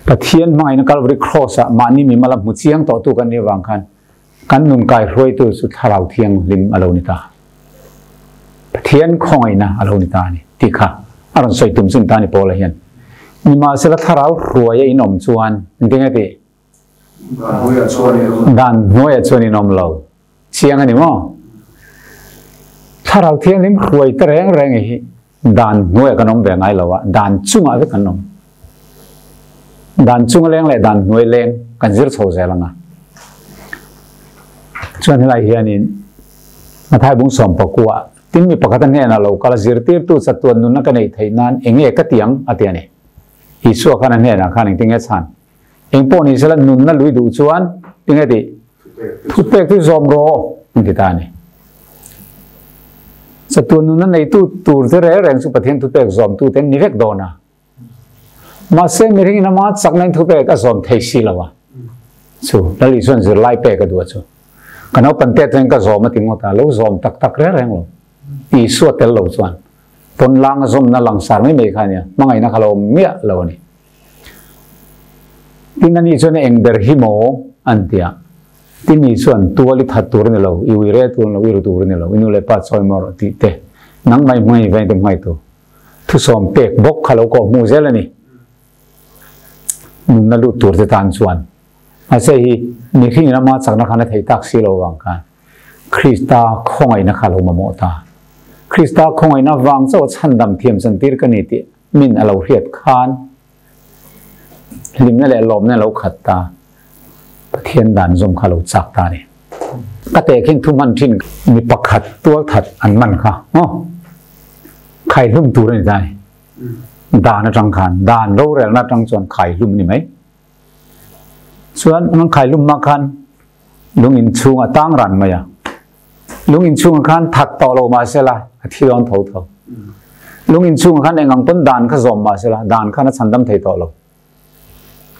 Speaker 1: Pathian hmangaihna Kalvari Cross ah mahni mimal a hmu chiang tawh tu kan nih avang khan kan nun kaihruaitu chu Thlarau Thianghlim a lo ni ta. Pathian khawngaihna a lo ni ta a ni tih kha a rawn sawi tum chun ta a ni Paula hian. Nimahsela Thlarau hruaia in awm chuan engtin nge tih? Dan hnuaiah chuan in awm lo. Chiang a ni maw? Thlarau Thianghlim hruai te reng reng hi dan hnuaiah kan awm ve ngai lo a, dan chungah vek kan awm. Dan chunga leng leh dan hnuai leng kan zir chho zel ang a. Chuan helai hianin Mathai bung sawmpakua tin mi pakhat a hnenah lo kal a zirtirtu chatuan nunna ka neih theih nan enge ka ti ang a ti a ni. Isua khan a hnenah khan engtin nge chhan? Eng pawh ni sela nunna lui duh chuan tinge tih? Thupek chu zawm rawh an ti ta a ni. Chatuan nunna neitu tur te reng reng chu Pathian thupek zawmtu te an ni vek dawn a. Mahse mihringin ama chakna in thupek a zawm thei si lo a. Chu Lal Isuan zirlai pek a duh a chu. Ka naupang te atangin ka zawm a ti ngawt a, lo zawm tak tak reng reng lo. Isua tel lo chuan pawnlang a zawmna langsar mai mai kha a nia, hmangaihna kha lo awm miah lo a ni. Tin ani chuan eng ber hi maw an ti a, tin ni chuan tual i that tur a ni lo, i ui rel tur a ni lo, i ru tur a ni lo, i nu leh pa chawi maw rawh tih te, nangmah i hmangaih veng te hmangaih tur thusawm pek bawk kha lo kawh hmuh zel a ni. Nunna lut tur te tan chuan mahse hi mihring rama chakna khan a thei tak si lo vang khan Krista khawngaihna kha lo mamawh ta. Krista khawngaihna vang chauh a chhandam thiam chantir ka ni tih min a lo hriat khan hlimna leh lawmna lo khat ta, Pathian dan zawm kha lo chak ta a ni. Ka tehkhin thu hman thin mi pakhat tualthat an man kha maw khaihlum tur a ni ta a ni. Dan atang khan dan rorelna atang chuan khaihlum a ni mai. Chuan an khaihlum hma khan lung inchhung a tang ran mai a. Lung inchhungah khan that tawh lo mah sela a thi dawn tho tho. Lung inchhungah khan eng ang pawn dan kha zawm mah sela dan khan a chhandam thei tawh lo.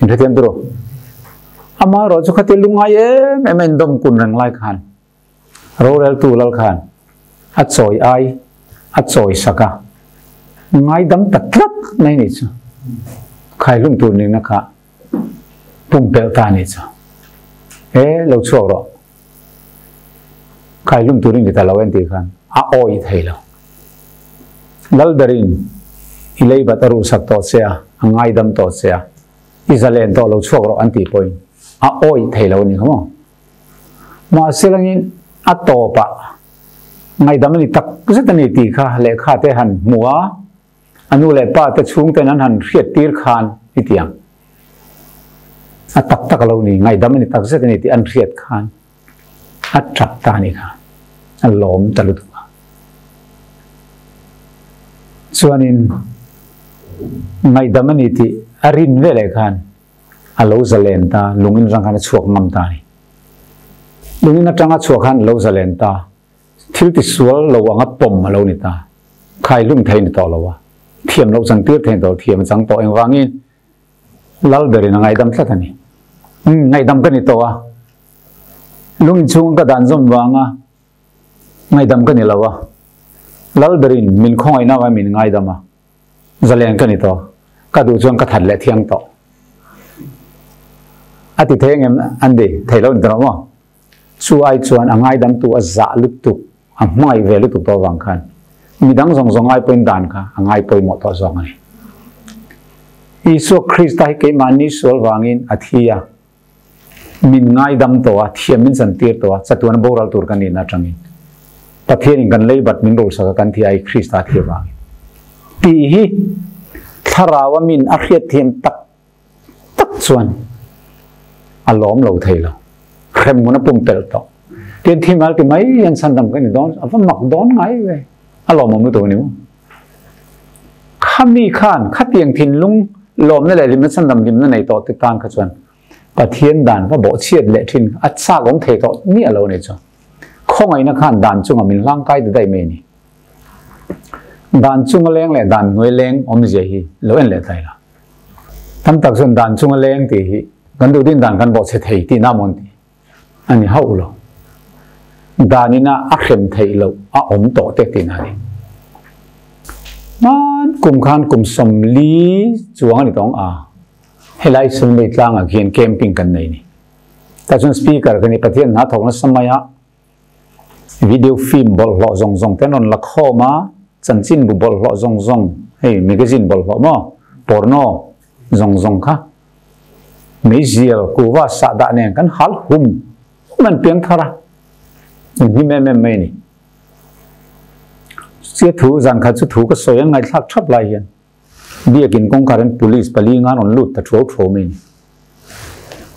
Speaker 1: Inhrethiam turu. Amaherawh chu khati lungngai em em a indawm kun reng lai khan roreltu lal khan a chawi ai a chawi sak a, ngaidam ta tlat mai ni chu. Khaihlum tur nihna kha pumpelh ta ni chu. E lo chhuak rawh. Khaihlum turin ti ta lo en tih khan a awih thei lo. Lalberin i leibat a ruhsak tawh che a, a ngaidam tawh che a, i zalen tawh lo chhuak rawh an tih pawhin a awih thei lo a ni kha maw? Mahse langin a tawpah ngaidam a ni tak zet a ni tih kha lehkha te han hmu a, A nu leh pa te chhungten an han hriat tir khan i ti ang. A tak tak a lo ni, ngaihdam a ni tak zet a ni tih an hriat khan a tap ta a ni kha, a lawm ta lutuk a. Chuanin ngaihdam a ni tih a rin ve leh khan a lo zalen ta, lungin atang khan a chhuak ngam ta a ni. Lungin atanga chhuak khan a lo zalen ta. Thil tisual lo anga pawm a lo ni ta. Khaihlum thei ni tawh lo a, thiam loh chang tir thei ni tawh lo, thiam a chang tawh engvangin Lal berin a ngaihdam tlat a ni. Umm, ngaihdam ka ni tawh a, lung inchhunga ka dan zawm vanga ngaihdam ka ni lo a. Lalberin min khawngaihna avangin min ngaidam a, zalen ka ni tawh, ka duh chuan ka that leh thiang tawh. A ti thei angem Andy? Thei lo ni ta rawh maw? Chu ai chuan a ngaidamtu a zah lutuk, a hmangaih ve lutuk tawh avang khan midang zawng zawng ngai pawhin dan kha a ngai pawimawh tawh zawk a ni. Isua Krista hi keimahni sual vangin a thi a, min ngaidam tawh a, thiam min chantir tawh a, chatuana boral tur kan nihna atangin Pathianin kan leibat min rulsak a kan thi ai Krista thi avangin tih hi thlarau a min a hriatthiam tak tak chuan a lawm lo thei lo. Hremhmun a pumpelh tawh. Tin thi mal ti mai hian chhandam ka ni dawn, a va mak dawn ngai ve. A lawmawm lutuk a ni maw? Khami khan khatiang thinlung lawmna leh hlimna chhandam hlimna nei tawh te tan kha chuan Pathian dan va bawhchhiat leh thin a chak awm thei tawh miah lo a ni chu. Khawngaihna khan dan chungah min hlangkai ta daih mai a ni. Dan chunga leng leh dan hnuai leng awmzia hi lo en leh ta ila. Tam tak chuan dan chunga leng tih hi kan duh din dan kan bawhchhe thei tih na mawn tih a ni hauh lo. Dan ina a hrem theih loh a awm tawh te tih na a ni. Hman kum khan kum 40 chuang a ni tawng a, helai Sunday tlangah khian camping kan nei ni. Tah chuan speaker ka ni Pathian hna thawk nasa mai a, Video film bawlhhlawh zawng zawng te an rawn la khawm a, chanchinbu bawlhhlawh zawng zawng, hei magazine bawlhhlawh maw, porno zawng zawng kha meizial kuva sahdah nen kan hal hum hum an piang thar a, in hlim em em mai a ni. Chutia thu zan khat chu thu ka sawi an ngaihthlak thap lai hian biakin kawngkhar in police pali nga an rawn lut ta thuau thuau mai a ni.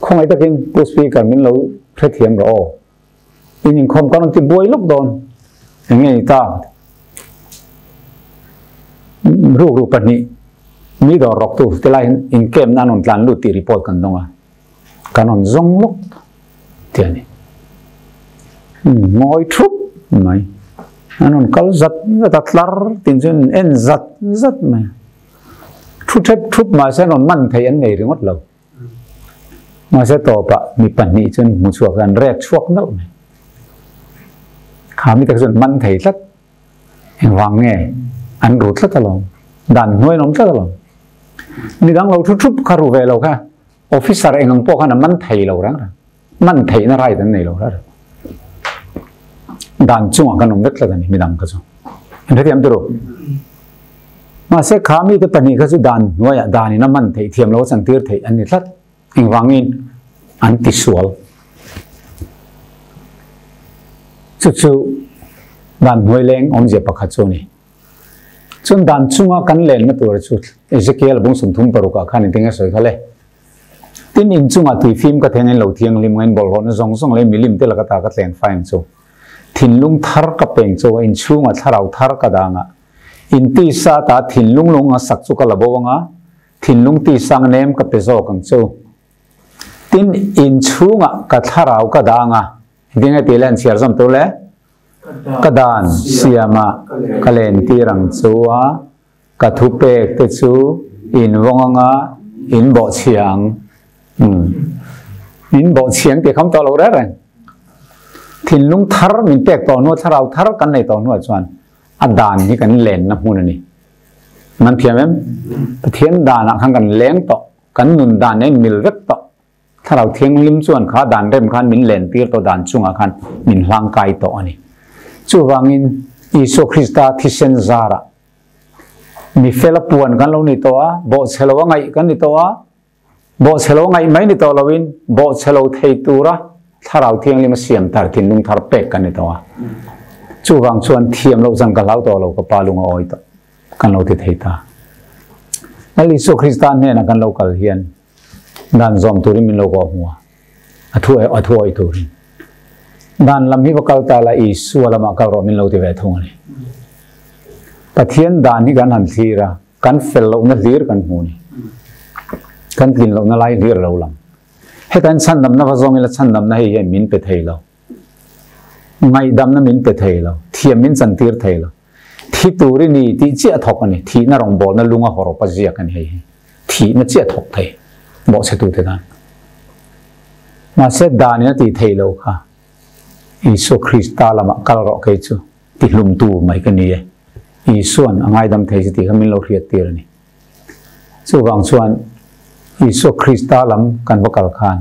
Speaker 1: Khawngaih takin Pu Speaker min lo hrethiam rawh aw. In inkhawm kan rawn ti buai lawk dawn. Eng nge ni ta? Rukru pahnih mi dawr rawktu te lai hian inkemna an rawn tlan lut tih report kan dawng a. Kan rawn zawng lawk tih a ni. Ngawi thup mai. An rawn kal zat zat a, tlar tin chuan en zat zat mai. Thu thep thup mahse an rawn man theih an nei ringawt lo. Mahse tawpah mi pahnih chuan hmu chhuak an rek chhuak nalh mai. Kha mi tak chuan man thei tlat. Engvang nge an ru tlat alawm. Dan hnuai an awm tlat alawm. Midang lo thu thup kha ru ve lo kha officer eng ang pawh khan a man thei lo reng reng. Man theihna right an nei lo reng reng. Dan chungah kan awm vek tlat a ni midang kha chu. An hrethiam turu. Mahse kha mite pahnih kha chu dan hnuaiah danin a man theih thiam lo a chantir theih an ni tlat. Engvangin an tisual. Chu chu dan hnuai leng awmzia pakhat chu a ni. Chuan dan chunga kan lenna tur chu Ezekiel bung 36 ah khan engtin nge sawi kha le? Tin in chungah tuifim ka theng in lo thianghlim ngain bawlhhlawhna zawng zawng leh milim te laka ta ka tleng fai ang chu. Thinlung thar ka peng chu a, inchhungah thlarau thar ka dang a. In tisa ta thinlung lung a sak chu ka la bo anga, thinlung tisa ang nem ka pe zawk ang chu. Tin inchhungah ka thlarau ka dang a, engtin nge tih le an chhiar zawm tur le? Ka dan siama ka lentir ang chu a, Ka thupek te chu in vawng anga in bawhchhia ang. Umm. In bawhchhia ang tih kham tawh lo reng reng. Thinlung thar min pek tawh hnuah, thlarau thar kan nei tawh hnuah chuan a dan hi kan lenna hmun a ni. Man thiam em? Pathian danah khan kan leng tawh, kan nun dan nen mil vek tawh. Thlarau Thianghlim chuan kha dan rem khan min lentir tawh dan chungah khan min hlangkai tawh a ni. Chuvangin Isua Krista thisen zarah mi fela puan kan lo ni tawh a, bawhchhe lo a ngaih kan ni tawh a, bawhchhe lo a ngaih mai ni tawh loin bawhchhe lo thei tura Thlarau Thianghlim a siam thar thinlung thar pek kan ni tawh a. Chuvang chuan thiam loh zan ka hlau tawh lo ka pa lung a awi tawh kan lo ti thei ta. Lal Isua Krista hnenah kan lo kal hian Dan zawm turin min lo kawh hmu a, a thu a thu awih turin. Dan lam hi va kal ta la Isua lamah kal rawh min lo ti ve thung a ni. Pathian dan hi kan han thlir a, kan fel lohna hlir kan hmu a ni. Kan tlin lohna lai hlir a lo lang. Heta in chhandamna va zawng ila chhandamna hei hian min pe thei lo. Ngaihdamna min pe thei lo. Thiam min chantir thei lo. Thi tur i ni tih chiah thawk a ni. Thihna rawngbawlna lunga hawrawp a ziak a ni hei hi. Thihna chiah thawk thei bawhchhetute tan. Mahse danin a tih theih loh kha Isua Krista lamah kal rawh kei chu ti hlumtu mai ka ni e. Isuan a ngaidam thei che tih kha min lo hriat tir a ni. Chuvang chuan Isua Krista lam kan va kal khan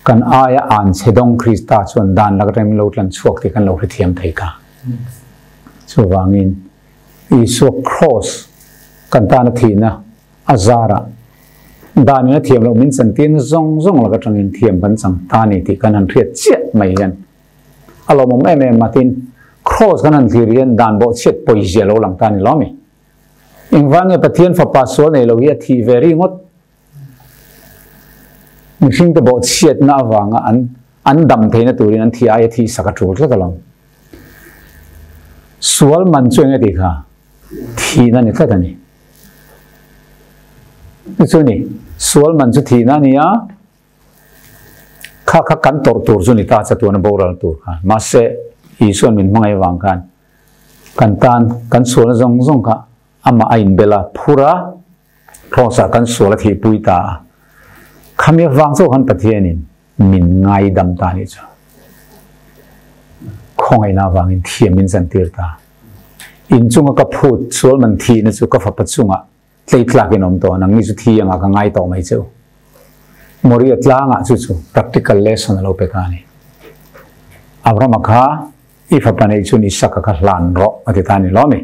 Speaker 1: kan aia an chhe dawng Krista chuan dan lak rem lo tlan chhuak tih kan lo hrethiam thei ka. Chuvangin Isua Kraws kan tana thihna a zarah danin a thiam loh min chantirna zawng zawng lak atangin thiam kan chang ta ni tih kan han hriat chiah mai hian a lawmawm em em a tin Kraws kan han thlir hian dan bawhchhiat pawizia lo lang ta ni lo mi. Engvang nge Pathian fapa sual nei lo hi a thih ve ringawt? Mihringte bawhchhiatna avanga an an dam theihna turin an thih aia thih sak a tul tlat alawm. Sual man chu enge tih kha? Thihna ni tlat a ni. Chu chu ni, sual man chu thihna a ni a, kha kha kan tawrh tur chu ni ta chatuan a boral tur kha. Mahse, Isuan min hmangaih avang khan kan tan kan sualna zawng zawng kha amah a inbel a, phur a, Cross-ah kan sual a thihpui ta a. Khami avang chauh khan Pathianin min ngaidam ta anih chu. Khawngaihna avangin thiam min chantir ta. Inchunga ka phut sual man thihna chu ka fapa chungah tleitlakin awm tawh a, nangni chu thi angah ka ngai tawh mai cheu. Moria tlangah chu chu practical lesson a lo pe ta a ni. Abrahama kha i fapa neih chun Isaka kha hlan rawh a ti ta a ni lo mi.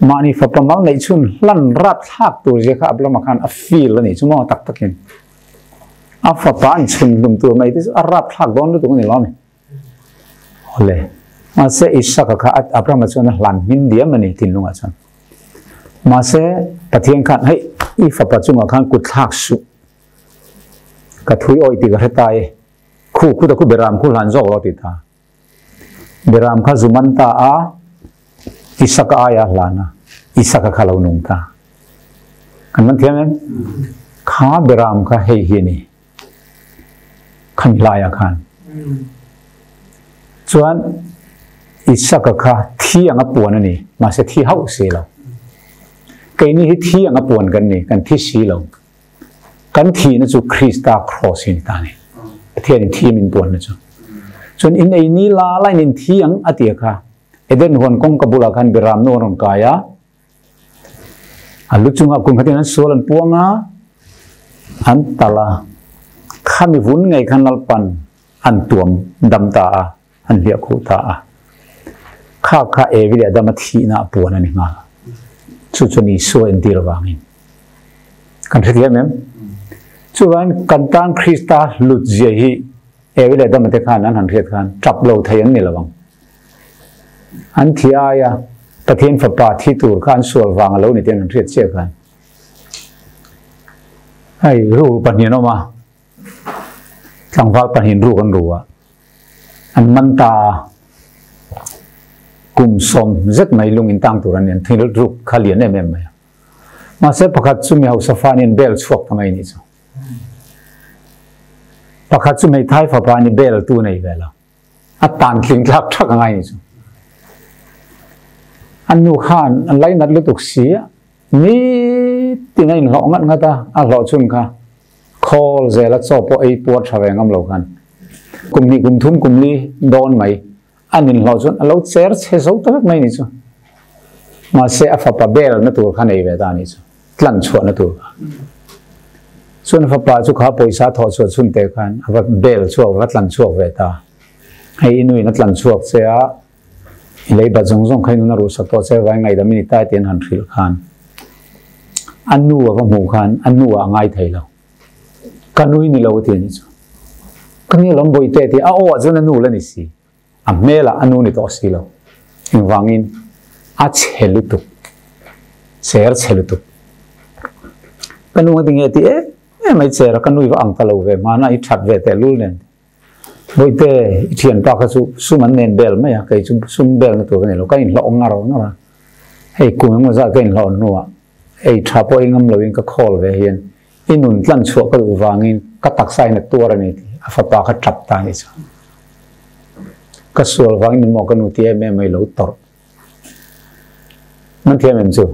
Speaker 1: Mahni fapa mal neih chhun hlan rat thlak tur zia kha Abrahama khan a feel a nih chu maw tak takin. A fapa an chhun hlum tur mai te chu a rap thlak dawn lutuk a ni lo mi. Awle. Mahse Isaka kha Abrahama chuan a hlan hmin diam a ni thinlungah chuan. Mahse Pathian khan hei i fapa chungah khan kut thlak suh. Ka thui awih tih ka hre ta e. Khu khu ta khu beram khu hlan zawk lo ti ta. Beram kha zu man ta a, Isaka aia hlan a, Isaka kha lo nung ta. Kan man thiam em? Kha beram kha hei hi a ni. Khami laia khan. Chuan Isaka kha thi anga puan a ni, mahse thi hauh si lo. Keini hi thi anga puan kan ni, kan thi si lo. Kan thihna chu Krista cross hi a ni ta a ni. Pathianin thi min puanna chu. Chuan in ei ni la lain in thi ang a ti a kha. Eden huan kawngka bulah khan Biram nu a rawn kai a. A lu chungah kum khatin an sual an puang a, an tal a. Khami vun ngei khan Lalpan an tuam dam ta a, an hliah khuh ta a. Kha kha Evi leh Adama thihna a puan a ni nghal. Chu chuan Isua entir avangin. Kan hrethiam em? Chuvangin kan tan Krista hlut zia hi Evi leh Adama te khan an han hriat khan tap lo thei an ni lo ang. An thi aia Pathian fapa thi tur kha an sual vang a lo ni tih an han hriat chiah khan. Hei ru pahnih an awm a. Tlangval pahnih ruk an ru a, an man ta a, kum 90 zet mai lung in tang tur an ni, an thil ruk kha lian em em mai a. Mahse pakhat chu mi hausa fa niin bel chhuak ta mai ni chu. Pakhat chu hmeithai fapa ni bel tu nei ve lo. A tan tling thlak thak a ngai ni chu. An nu khan an lainat lutuk si a, nitin a inhlawh ngat ngat a, a hlawh chhun kha khawl zel a chaw pawh ei puar tha ve ngam lo khan kum hnih kum thum kum li dawn mai an inhlawh chuan a lo cher chhe zo ta vek mai ni chu. Mahse a fapa bel na tur kha nei ve ta ni chu. Tlan chhuah na tur kha. Chuan fapa chu kha pawisa thawh chhuah chhun te khan a va bel chhuak va tlan chhuak ve ta. Hei i nuin a tlan chhuak che a, i leiba zawng zawng kha i nun a ruhsak tawh che vai ngaihdam i ni tai tiin han hrilh khan a nu a va hmuh khan a nu ah a ngai thei lo. Ka nui ni lo ti a ni chu. Ka ni alawm bawihte ti a aw ah chuan a nu la ni si. A hmelah a nu ni tawh si lo. Engvangin a chhe lutuk. Cher chhe lutuk. Ka nu ngati nge ti em em mai cher a ka nui va ang ta lo ve hmana i that ve teh lul nen. Bawihte i thianpa kha chu sum an nen bel mai a kei chu sum bel na tur ka nei lo ka inhlawh ngar ngar a. Hei kum engemaw zat ka inhlawh hnuah ei tha pawh ei ngam loin ka call ve hian I nun tlan chhuah ka duh vangin ka taksa in a tuar a ni tih a fapa kha tap ta a nih chuan ka sual vangin ni maw ka nu ti em em mai lo tawrh man thiam em chu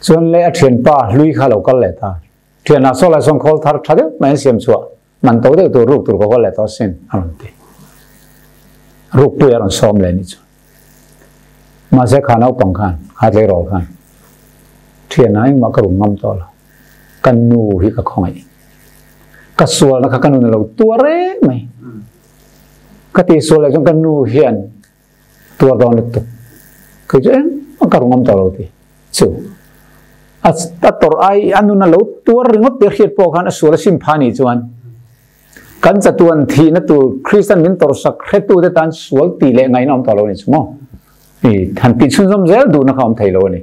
Speaker 1: chuan le a thianpa hlui kha lo kal leh ta thian ah saw lai sawn khawl thar tha deuh mai an siam chhuah man to deuh tur ruk tur ka kawl leh tawh sin a rawn ti ruk pui a rawn sawm leh a nih chuan. Mahse kha naupang khan, kha tleirawl khan thianah engmah ka rum ngam tawh lo. Ka nu hi ka khawngaih. Ka sualna kha ka nun a lo tuar reng mai. Ka tihsual leh chuan ka nu hian tuar dawn lutuk. Kei chu engmah ka ru ngam tawh lo ti chu. A a tawrh ai a nun a lo tuar ringawt tih a hriat pawh khan a sual a sim pha nih chuan kan chatuan thihna tur Kristan min tawrhsak hretute tan sual tih leh ngaihna awm tawh lo a ni chu maw? I han tih chhunzawm zel duhna kha awm thei lo a ni.